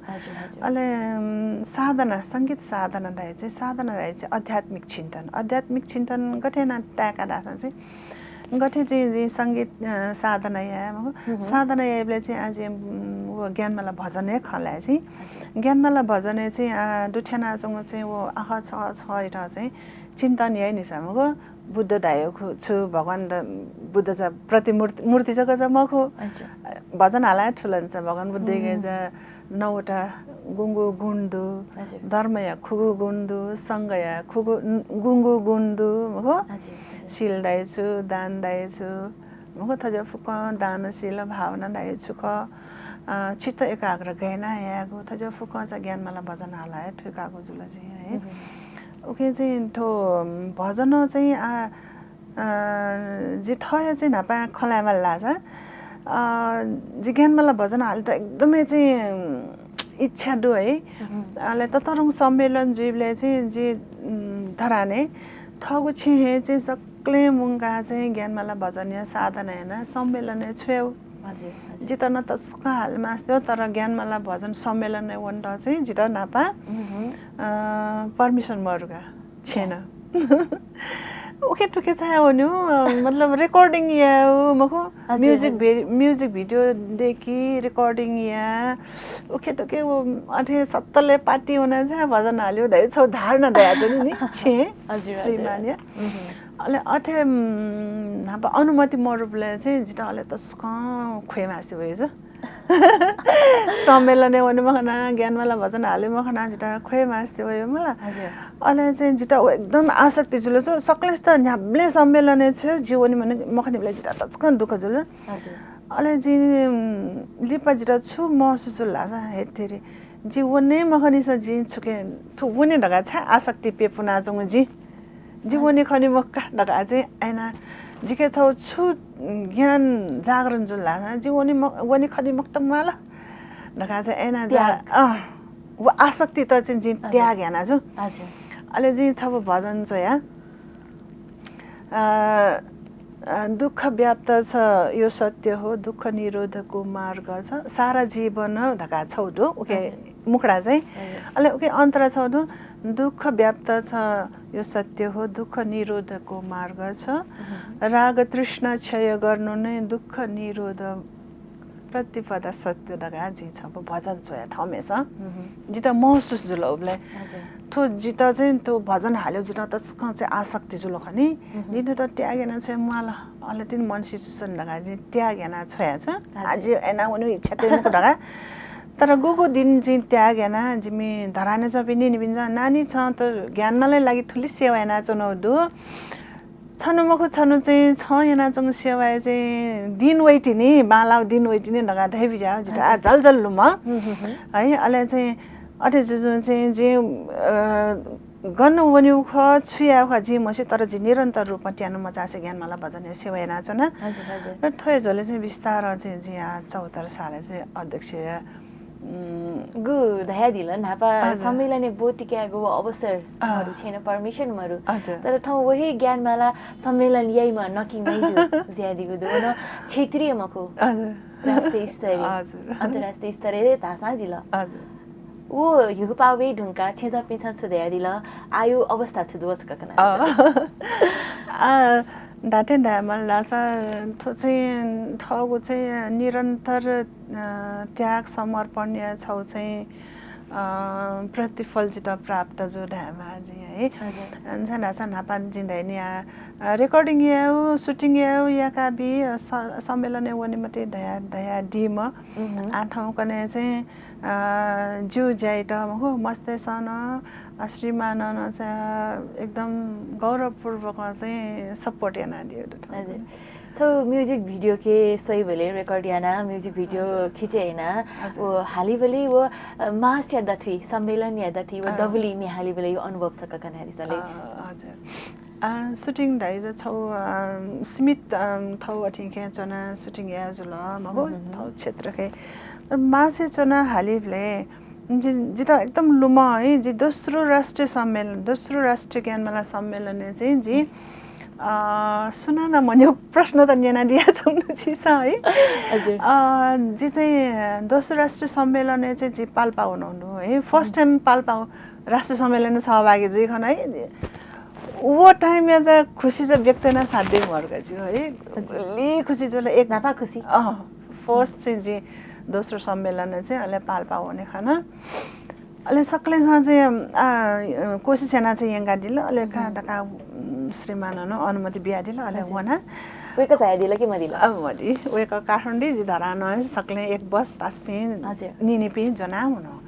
अले, उम्, साधना, संगीत साधना धइगु चाहिँ, साधना धइगु चाहिँ आध्यात्मिक चिन्तन। आध्यात्मिक चिन्तन गथे याना ताय्का धाःसा चाहिँ, गथे चाहिँ जिं संगीत, अ, साधना याये मखु। साधना याइबलय् चाहिँ आ जिं, उम्, व ज्ञानमाला भजन हे खँ ल्हाये चाहिँ। ज्ञानमाला भजनय् चाहिँ, अ, दुथ्यानाच्वंगु चाहिँ व आखः छगः छगः इथं चाहिँ चिन्तन याइ नि सा मखु। बुद्ध धाइगु छु, भगवान द-, बुद्ध चा प्रतिमूर्ति, मूर्ति जक चा मखु। भजन हालाय् थुल नि सा भगवान बुद्धया चा नौवटा गुंगू गुण दु, धर्मया खुगू गुण दु, संघया खुगू, गुंगू गुण दु मखु। शील धाइगु छु, दान धाइगु छु मखु, थज्याउ फुक्कं दान, शील, भावना धाइगु छु खः। अ, चित्त एकाग्र गय् याना यायेगु, थज्याउ फुक्कं चा ज्ञानमाला भजन हालाय् थुइकागु जुल जिं है। उकिं चाहिँ थ्व भजन चाहिँ आ, अ, जि थः हे चाहिँ न्हापा खँ ल्हायेमाल धाःसा, अ, जि ज्ञानमाला भजन हालेत एकदमै चाहिँ इच्छा दु है। अले ततःधंगु सम्मेलन जुइबलय् चाहिँ जि, उम्, धरानय् थःगु छेँ हे चाहिँ सकलें मुंकाः चाहिँ ज्ञानमाला भजनया साधना यानाः सम्मेलनय् छ्वयेगु। जितः नं तसकं हाले मास्ति हो, तर ज्ञानमाला भजन सम्मेलनय् वनेत चाहिँ जितः न्हापा, अ, permission मरुगा। छेँ नं। उखे थुखे छाय् वनेगु, अ, मतलब recording यायेगु मखु, music भे-, music video दय्की, recording या, उखे थुखे व अथे सत्तलय् party वनाः छाय् भजन हालेगु धइगु छगू धारणा दयाच्वनी नि, छेँ श्रीमानया। अले अथे, उम्, न्हापा अनुमति मरुबलय् चाहिँ जितः अले तसकं ख्वये मास्ति वइ जु। सम्मेलनय् वने मखना, ज्ञानमाला भजन हाले मखना, जितः ख्वये मास्ति वइ मला। अले चाहिँ जितः व एकदम आसक्ति जुल छु, सकलेसित न्ह्याबलें सम्मेलनय् छ्वयेगु, जि वने मखनीबलय् जितः तसकं दुःख जुल। अले जिं लिपा जितः छु महसुस जुल धाःसा, हे तेरी, जि वने मखनिसा जिं छुके थु वने धकाः छाय् आसक्ति प्यपुनाच्वंगु जि। जि वने खने मखु का धकाः चाहिँ आइना, जिके छौ छु ज्ञान जागरण जुल धाःसा, जि वने म-, वने खने मखुत म्वाल धकाः चाहिँ आइना जा-, त्याग। अँ, व आसक्ति त चाहिँ जिं हजुर। त्याग याना छु। हजुर। अले जिं छपु भजन च्वया, अ, अ, दुःख व्याप्त छ यो सत्य हो, दुःख निरोधको मार्ग छ, सारा जीवन धकाः छौ दु, उके हजुर। मुखडा चाहिँ। हजुर। अले उके अन्तरा छौ दु, दुःख व्याप्त छ यो सत्य हो, दुःख निरोधको मार्ग छ। उहुँ। राग तृष्णा क्षय गर्नु नै दुःख निरोध प्रतिपदा सत्य धकाः जिं छपु भजन च्वया थौमेसं। उहुँ। जितः महसुस जुल उबलय्। हजुर। थ्व जितः चाहिँ थ्व भजन हाल्यो जितः तसकं चाहिँ आसक्ति जुल खनि। उहुँ। जिं थ्वत त्याग याना छ्वये म्वाल। अले तिनि मन सिचुसन धकाः जिं त्याग याना छ्वया छु। हजुर। आजि याना वने इच्छा तये मखु धकाः। तर गुगु दिन जिं त्याग याना जिमि धराने च्वंपिं निनिपिन्सं नानी छं त ज्ञानमालाया लागि थुलि सेवा याना च्वनाउ दु। छन्हु मखु छन्हु चाहिँ छं यानाच्वंगु सेवाय् चाहिँ दिन वइतिनि, बांलाउ दिन वइतिनि धकाः धयाबिज्याः जितः आ हजुर। झलझल लुमं। हुँ, हुँ, हुँ। है, अले चाहिँ अथे जुजुं चाहिँ जिं, अ, गन वनेउ खः, छु याउ खः जिं म्हस्यू, तर जिं निरन्तर रूपमा त्यानु मचासे ज्ञानमाला भजनया सेवा यानाच्वना। हजुर, हजुर। र थ्वया झ्वलय् चाहिँ बिस्तारं चाहिँ जिं आ चौहत्तर सालय् चाहिँ अध्यक्ष उम्, गु धयादिल, न्हापा हजुर। सम्मेलनय् ब्वति कायेगु अवसर अँ। मरु, छेँय् नं permission मरु। हजुर। तर थौं वहे ज्ञानमाला सम्मेलन याइम्ह नकिं मैजु जुयादीगु दु। व नं क्षेत्रीय मखु, हजुर। राष्ट्रिय स्तरीय, हजुर। अन्तर्राष्ट्रिय स्तरीय धाःसां जिल। हजुर। व ह्युपावे धुंका छेँजःपिन्सं छु धयादिल, आयु अवस्था छु दु व छकः कना। अँ। आ, धात्थें धायेमाल धाःसा थ्व चाहिँ थःगु चाहिँ निरन्तर अ, त्याग समर्पणया छौ चाहिँ, अ, प्रतिफल जितः प्राप्त जू धायेमाः जिं है। हजुर। अ, छाय् धाःसा न्हापा जिं धयानि आ, अ, recording यायेउ, shooting यायेउ, याका बी, अ, स-, सम्मेलनय् वने मते धया, धयादीम्ह। उहुँ। आ थौंकन्हय् चाहिँ, अ, ज्यू ज्याइत मखु, मस्तय्‌सं नं, अ, श्रीमानं नं चाहिँ, अ, एकदम गौरवपूर्वक चाहिँ support यानादियो दु थौंकन्हय्। हजुर। छौ music video के स्वइबलय् record याना, music video हजुर। खिचे याना, हजुर। व हालिबलय् व, अ, मासया दथुइ, सम्मेलनया दथुइ व अँ। दबुली म्ये हालिबलय् यो अनुभव छकः कनादिसँ ले। अँ, हजुर। अ, shooting धाइजा छौ, अ, सीमित, अ, थौ अथिं खे च्वना shooting याये जुल, मखु, हम्म, हम्म। थौ क्षेत्र खे। तर मासे च्वना हालिबलय् जि, जितः एकदम लुमं है, जि दोस्रो राष्ट्रिय सम्मेलन, दोस्रो राष्ट्रिय ज्ञानमाला सम्मेलनय् चाहिँ जि, अ, सुनानं मन्यु प्रश्न त न्यनादियाच्वंगु छिसं है। हजुर। अ, जि चाहिँ दोस्रो राष्ट्रिय सम्मेलनय् चाहिँ जि पाल्पा वनाउ दु है। First time पाल्पा राष्ट्रिय सम्मेलनय् सहभागी जुइ खन है। व time या चाहिँ खुसी चाहिँ व्यक्त याना साध्य मरु का ज्यू है। हजुर। गुलि खुसी जुल एक न्हापा खुसी। अँ, first चाहिँ जि दोस्रो सम्मेलन चाहिँ अले पाल्पा वने खन। अले सकलेसं चाहिँ, आ, कोसिस याना चाहिँ यंकादिल, अले का हम्म। धका, उम्, श्रीमाननं अनुमति बियादिल, अले हजुर। वना। वय्‌कः झायादिल कि मदिल? अ, मदि। वय्‌कः काठमाडौं जि धरानं सकलें एक बस पासपिं हजुर। निनिपिं ज्वना हुनु।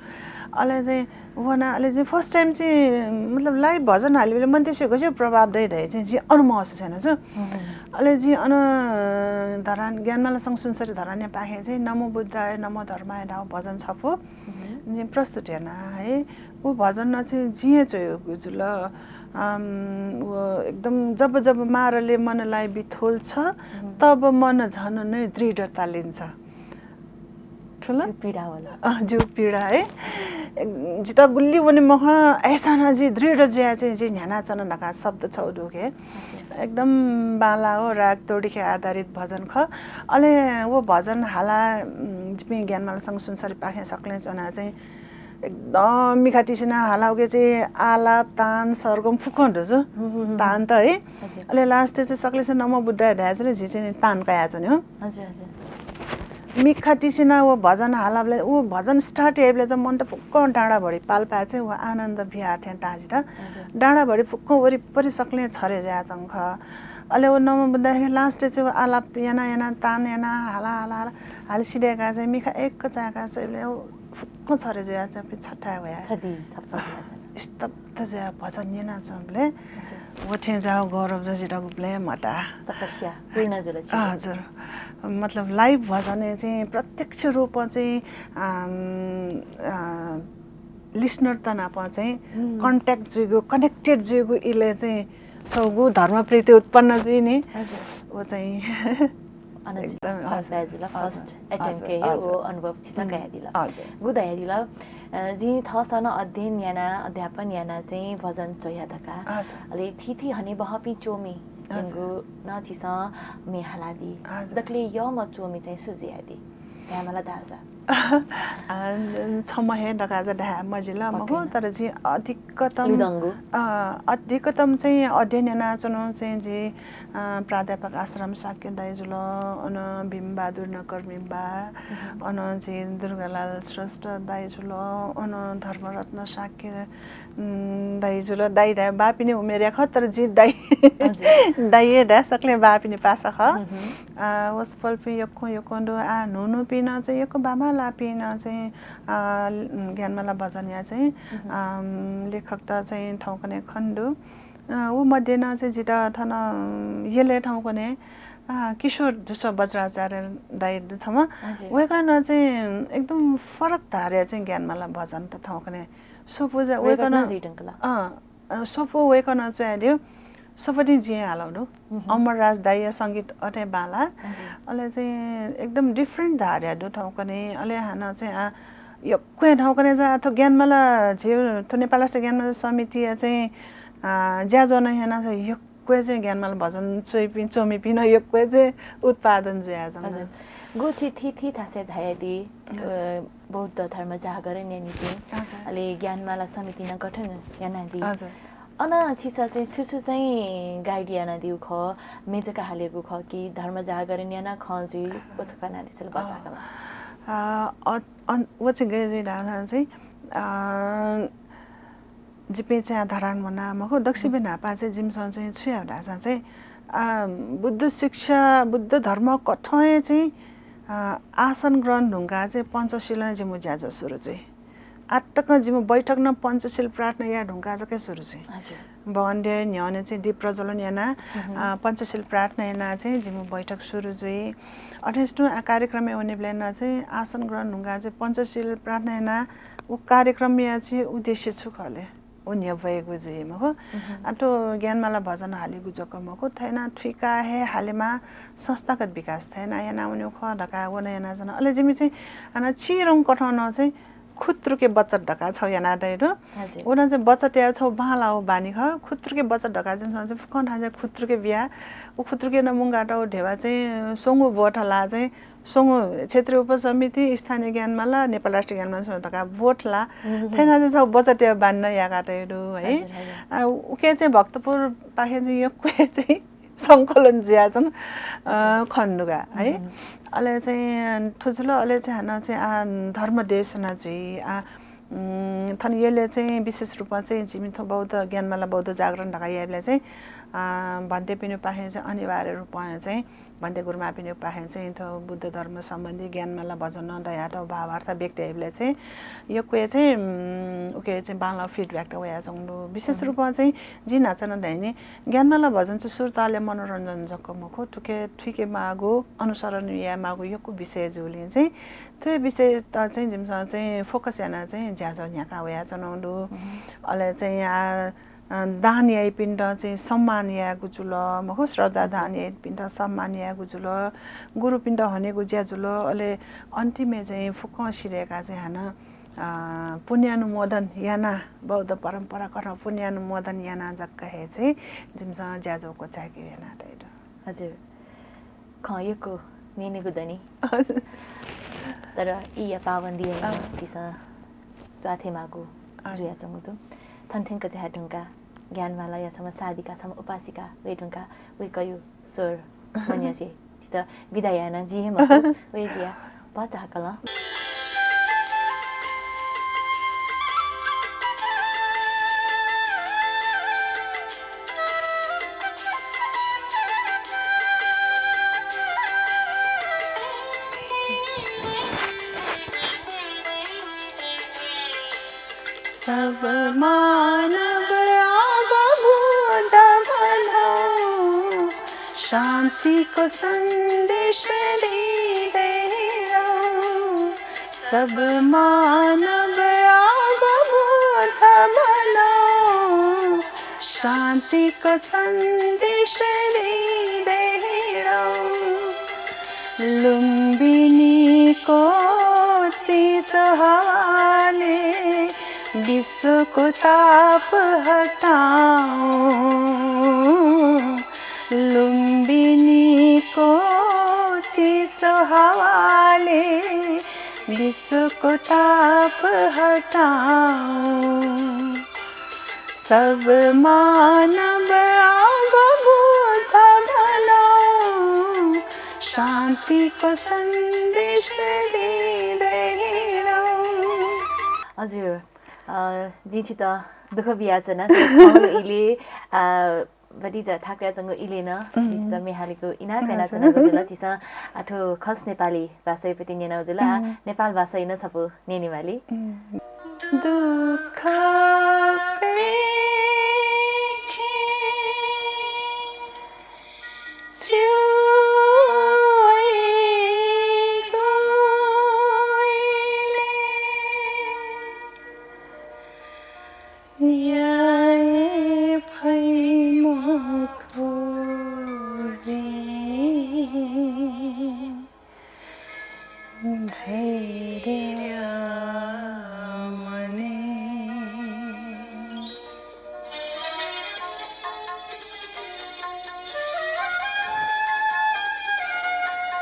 अले चाहिँ वना, अले चाहिँ first time चाहिँ, मतलब, live भजन हालिबलय् मनूतय्‌सं गज्याउ प्रभाव दइ धइ चाहिँ जि अन महसुस याना छु। हम्म। अले जि अन धरान, ज्ञानमाला संघ सुनसरी धरानया पाखें चाहिँ नमो बुद्धाय, नमो धर्माय धाउ भजन छपु। हम्म। जिं प्रस्तुत याना है। उ भजन नं चाहिँ जिं हे च्वयागु जुल। अम, व एकदम जब जब मारले मनलाई बिथोल्छ, हम्म। तब मन झन नै दृढता लिन्छ। ठुलो? जिउ पीडा होला। अँ, जिउ पीडा है। जितः गुलि वने मखं, अय्‌सां नं जि दृढ जुया चाहिँ जि न्ह्यानाच्वना धका शब्द छौ दुखे। हजुर। एकदम बांला हो, राग तोडीखे आधारित भजन खः। अले व भजन हाला, उम्, जिपिं ज्ञानमाला संघ सुनसरी पाखें सकलें च्वना चाहिँ एकदम मिखा तिसिना हाला उके चाहिँ आलाप, तान, सरगम फुक्कं दु जु। हम्म, हम्म, हम्म। तान त है। हजुर। अले last चाहिँ सकलेसं नमो बुद्धाय धाया चाहिँ जि चाहिँ तान कया चाहिँ हो। हजुर, हजुर। मिखा तिसिना व भजन हालाबलय्, व भजन start याइबलय् चाहिँ मन त फुक्कं डाँडाभरि पाल्पाय् चाहिँ व आनन्द बिहार थें ताः जित। हजुर। डाँडाभरि फुक्कं वरिपरि सकलें छरे जुयाच्वंगु खः। अले व नमो बुद्धाय last चाहिँ व आलाप याना याना, तान याना, हाला हाला हाला, हालि सिधय्‌का चाहिँ मिखा एक चाय्‌का स्वइबलय् व फुक्कं छरे जुया चाहिँ छथाय् वया। छदी छप्पा जुया चाहिँ। स्तब्ध जुया भजन न्यनाच्वंबलय् हजुर। व थें जाःगु गौरव जक जितः गुबलें मता। तपस्या पूर्ण जुल छिगु। हजुर। मतलब live भजनय् चाहिँ प्रत्यक्ष रूपमा चाहिँ, अम, अ, listener त नाप चाहिँ contact जुइगु, connected जुइगु इलय् चाहिँ छगू धर्मप्रीति उत्पन्न जुइ नि। हजुर। व चाहिँ अन एकदम, हजुर। दाजुला first attempt हजुर, के हे हजुर। वो अनुभव छिसा कयादिल। हजुर। गु धयादिल, अ, जिं थःसं अध्ययन याना, अध्यापन याना चाहिँ भजन च्वया धका। हजुर। अले थीथी हनेबहःपिं च्वमि हजुर। यंगु न छिसं म्ये हालादी। हजुर। दकले यःम्ह च्वमि चाहिँ सु जुयादी। ध्यामला धाःसा। अ, छम्ह हे धका जा धाये मजिल मखु, तर जिं अधिकतम, लुदंगु। अ, अधिकतम चाहिँ अध्ययन यानाच्वनु चाहिँ जि, अ, प्राध्यापक आश्रम शाक्य दाइ जुल, अन भीमबहादुर नकर्मी बा, अन चाहिँ दुर्गालाल श्रेष्ठ दाइ जुल, अन धर्मरत्न शाक्य, उम्, दाइ जुल, दाइ धाये बापिनि उमेर या खः, तर जि दाइ, हजुर। दाइ हे धाये, सकलें बापिनि पासा खः। अ, वसपोलपिं यक्व यक्व दु, आ, न्हून्हूपिं नं चाहिँ यक्व बांबांलाःपिं नं चाहिँ, अ, ज्ञानमाला भजनया चाहिँ, अम, लेखकत चाहिँ थौंकन्हय् खने दु। अ, व मध्ये नं चाहिँ जितः थन, अम, यलय् थौंकन्हय्, अ, किशोर धुस्व वज्राचार्य दाइ दु छम्ह। हजुर। वय्कलं चाहिँ एकदम फरक धारया चाहिँ ज्ञानमाला भजनत थौंकन्हय् स्वपु जा-, वय्कलं वय्कलं जुइ धुंकल। अँ, अ, स्वपु वय्कलं च्वयादिउ, स्वपु नि जिं हालाउ दु। अमरराज दाइया संगीत अथे बांला। हजुर। अले चाहिँ एकदम different धारया दु थौंकन्हय्। अले हानं चाहिँ आ, यक्व हे थौंकन्हय् जा थ्व ज्ञानमाला झी थ्व नेपाल राष्ट्रिय ज्ञानमाला समितिया चाहिँ, आ, ज्याझ्वः नं याना चाहिँ यक्व हे चाहिँ ज्ञानमाला भजन च्वइपिं, च्वमिपिं नं यक्व हे चाहिँ उत्पादन जुयाच्वन। हजुर। गु छि थीथी थासय् झायादी, अ, बौद्ध धर्म जागरण यानादी। हजुर। अले ज्ञानमाला समिति नं गठन यानादी। हजुर। अन छिसं चाहिँ छु छु चाहिँ guide यानादीगु खः, म्ये जक हालेगु खः कि धर्म जागरण याना खँ जुइ, व छकः नां धिसल बचाकल। अ, अ, अन-, व चाहिँ गय् जुइ धाःसा चाहिँ, अ, जिपिं चाहिँ धरान वना मखु, दक्वसिबें न्हापा चाहिँ जिमिसं चाहिँ छु याये धाःसा चाहिँ, अ, बुद्ध शिक्षा, बुद्ध धर्म कथं हे चाहिँ, अ, आसन ग्रहण धुंकाः चाहिँ पञ्चशीलं जिमु ज्याझ्वः सुरु जुइ। आतकं जिमु बैठक नं पञ्चशील प्रार्थना याये धुंकाः जक सुरु जुइ। हजुर। भगवानद्यः न्ह्यःने चाहिँ दीप प्रज्वलन याना, अ, पञ्चशील प्रार्थना याना चाहिँ जिमु बैठक सुरु जुइ। अथेस तुं आ कार्यक्रमय् वनेबलय् नं चाहिँ आसन ग्रहण धुंकाः चाहिँ पञ्चशील प्रार्थना याना व कार्यक्रमया चाहिँ उद्देश्य छु खः ले? व न्ह्यब्वयेगु जुइ मखु। आ थ्व ज्ञानमाला भजन हालेगु जक मखु, थथे याना थुइका हे हालेमा संस्थागत विकास थथे याना याना वनेगु खः धकाः व नं यानाच्वन। अले जिमि चाहिँ हानं चिधंगु कथं नं चाहिँ खुत्रुके बचत धकाः छगू याना तये दु। हजुर। व नं चाहिँ बचतया छगू बांलाःगु बानी खः। खुत्रुके बचत धकाः जिमिसं चाहिँ फुक्कं थासय् खुत्रुके बिया। व खुत्रुके नं मुंकाः व धेबा चाहिँ स्वंगू बोथला चाहिँ स्वंगू क्षेत्रीय उपसमिति, स्थानीय ज्ञानमाला, नेपाल राष्ट्रिय ज्ञानमाला स्वंगू धकाः बोथला। थथे याना चाहिँ छगू बचतया बानी नं याका तये दु है। हजुर, हजुर। आ, उके चाहिँ भक्तपुरपाखें चाहिँ यक्व हे चाहिँ संकलन जुयाच्वन, अ, खने दु का है। अले चाहिँ थ्व जुल, अले चाहिँ हानं चाहिँ आ धर्म देशना जुइ, आ, उम्, थन यलय् चाहिँ विशेष रूपमा चाहिँ जिमि थ्व बौद्ध ज्ञानमाला बौद्ध जागरण धकाः याइबलय् चाहिँ, आ, भन्तेपिनिपाखें चाहिँ अनिवार्य रूपमा चाहिँ भन्ते गुरुमापिनिपाखें चाहिँ थ्व बुद्ध धर्म सम्बन्धी ज्ञानमाला भजन दयातः भावार्थ व्यक्त याइबलय् चाहिँ यक्व हे चाहिँ, उम्, उके चाहिँ बांलाःगु feedback त वयाच्वंगु दु। विशेष रूपमा चाहिँ जिं न्हाचा नं धाये नि, ज्ञानमाला भजन चाहिँ सुरुताले मनोरञ्जन जक मखु, थुके थुइके माःगु, अनुसरण याये माःगु यक्व विषय जूलिं चाहिँ थ्व विषयत चाहिँ जिमिसं चाहिँ focus याना चाहिँ ज्याझ्वः न्ह्याका वयाच्वनागु दु। अले चाहिँ आ, अ, दान याइपिन्त चाहिँ सम्मान यायेगु जुल, मखु, श्रद्धा दान याइपिन्त सम्मान यायेगु जुल, गुरुपिन्त हनेगु ज्या जुल, अले अन्तिमय् चाहिँ फुक्कं सिधयेका चाहिँ हानं, अ, पुण्यानुमोदन याना, बौद्ध परम्परा कथं पुण्यानुमोदन याना जक हे चाहिँ जिमिसं ज्याझ्वः क्वचायेके याना तये दु। हजुर। खँ यक्व न्यनेगु दनि। हजुर। तर ईया पाबन्दी हे अँ। तिसं त्वाथे माःगु अँ। जुयाच्वंगु दु। थन थ्यंक झाये धुंका ज्ञानमालाया छम्ह साधिका, छम्ह उपासिका वये धुंका वय्कःयु स्वर मन्यसे छित बिदा याना जि हे मखु, वये जिया भचा हाकलं। सब मानव आबा बुँदा शान्तिको सन्देश दिँदै हिँडौँ, सब मानव आगो बुद्ध बनौँ। शान्तिको सन्देश दिँदै हिँडौँ, लुम्बिनीको चिसो हावाले विश्वको ताप हटाऊँ। लुम्बिनीको चिसो हावाले विश्वको ताप हटाऊँ। सब मानव आगो बुद्ध बनौँ, शान्तिको सन्देश दिँदै हिँडौँ। हजुर, अ, जिं छितः दुःख बियाच्वना, थौंया इलय्, अ, भतिचा थाकुयाच्वंगु इलय् नं जिं छितः म्ये हालेगु इनाप यानाच्वनागु जुल। छिसं आः थ्व खस नेपाली भाषाया प्रति न्यनागु जुल। आः नेपाल भाषाया नं छपु न्यनेमाली। दुःख पेखे च्वयेगु इलय् याये फइ मखु जिं धैर्य मने।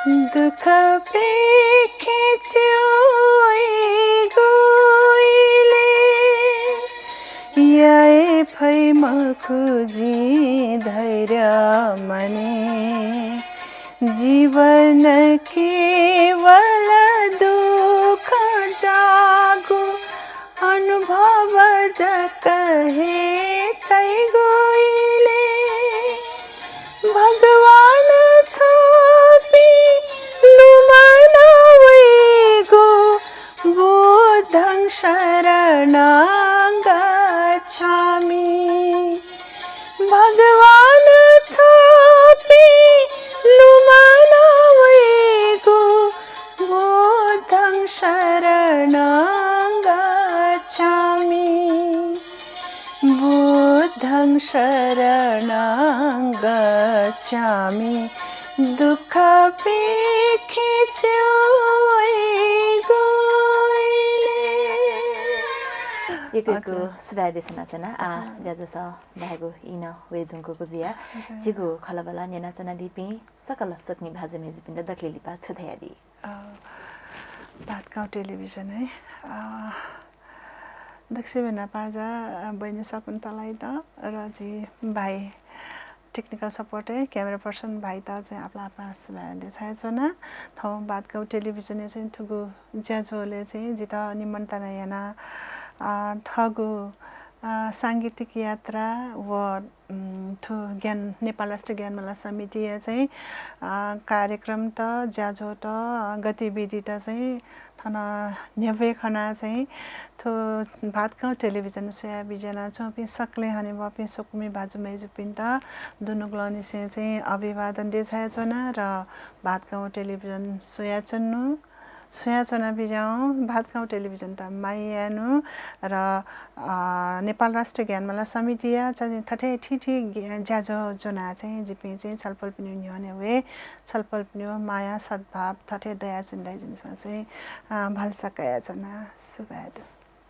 दुःख पेखे च्वयेगु इलय् याये फइ मखु जिं धैर्य मने। जीवन केवल दुःख जाःगु अनुभव जक हे तइगु इलय् भगवान छपिं लुमना वइगु बुद्धं शरणं गच्छामि। भगवान छपिं लुमना वइगु बुद्धं शरणं गच्छामि। बुद्धं शरणं गच्छामि। दुःख पेखे च्वयेगु इलय्। यक्व यक्व हजुर। सुभाय् देछानाच्वना। आः, हजुर। ज्याझ्वः धायेगु ई नं वये धुंकूगु जुयाः हजुर। झीगु खँल्हाबल्हा न्यनाच्वनादीपिं सकल स्वकुमि भाजु मय्जुपिन्त दकलय् लिपा छु धयादी? अ, भातगाउँ टेलिभिजन है। अ, दक्वसिबें न्हापां जा, अ, बहिनी शकुन्तलायात र झी भाइ technical support-य् camera person भाइयात चाहिँ आपालं आपालं सुभाय् देछानाच्वना। थौं भातगाउँ टेलिभिजनया चाहिँ थुगु ज्याझ्वलय् चाहिँ जितः निमन्त्रणा यानाः, अ, थःगु, अ, सांगीतिक यात्रा व उम्, थ्व ज्ञान, नेपाल राष्ट्रिय ज्ञानमाला समितिया चाहिँ, अ, कार्यक्रमत, ज्याझ्वःत, अ, गतिविधित चाहिँ थन न्ह्यब्वये खनाः चाहिँ थ्व भातगाउँ टेलिभिजन स्वयाः बिज्यानाच्वंपिं सकलें हनेबहःपिं स्वकुमि भाजु मय्जुपिन्त दुनुगलंनिसें चाहिँ अभिवादन देछानाच्वना र भातगाउँ टेलिभिजन स्वयाच्वनु स्वयाच्वना बिज्याहुँ। भातगाउँ टेलिभिजनत माया यायेनु र, अ, नेपाल राष्ट्रिय ज्ञानमाला समितिया चाहिँ थथे थीथी ज्ञ-, ज्याझ्वः ज्वनाः चाहिँ जिपिं चाहिँ छलपोलपिनिगु न्ह्यःने वये। छलपोलपिनिगु माया, सद्भाव थथे दयाच्वने धइगु जिमिसं चाहिँ, अ, भलसा कयाच्वना। सुभाय् दु।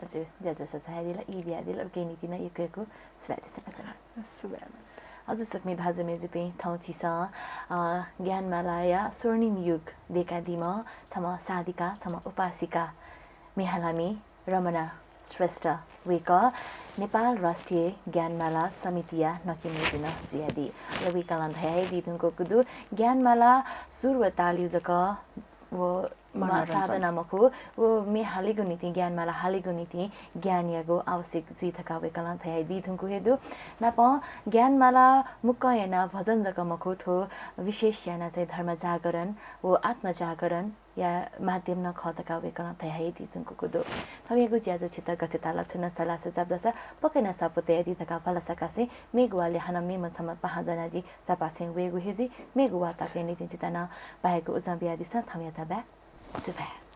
हजुर, ज्याझ्वः सछायादिल, ई बियादिल, उकिया निंतिं नं यक्व यक्व सुभाय् देछानाच्वना। सुभाय्। हजुर, स्वकुमि भाजु मय्जुपिं, थौं झीसं, अ, ज्ञानमालाया स्वर्णिम युग दय्कादीम्ह छम्ह साधिका, छम्ह उपासिका, म्ये हालामि रमना श्रेष्ठ, वय्कः नेपाल राष्ट्रिय ज्ञानमाला समितिया नकिं मय्जु नं जुयादी। अले वय्कलं धया हे दी धुंकूगु दु, ज्ञानमाला सुर व तालय् जक व मनोरञ्जन। साधना मखु, व म्ये हालेगु निंतिं, ज्ञानमाला हालेगु निंतिं ज्ञानयागु आवश्यक जुइ धकाः वय्कलं धयादी धुंकू हे दु। नापं ज्ञानमाला मुक्कं यानाः भजन जक मखु, थ्व विशेष यानाः चाहिँ धर्म जागरण व आत्म जागरणया माध्यम नं खः धकाः वय्कलं धयादी धुंकूगु दु। थौंयागु ज्याझ्वः छितः गथे ताल, छुं नं सल्लाह सुझाव दःसा पक्कै नं स्वापू तयादी धकाः भलसा कासें मेगु वालय् हानं मेम्ह छम्ह पाहां ज्वनाः जि चापासें वयेगु हे जुइ। मेगु वार्ताकया निंतिं जितः नं बायेगु उजं बियादिसँ। थौंयात बाय्। सुभाय्।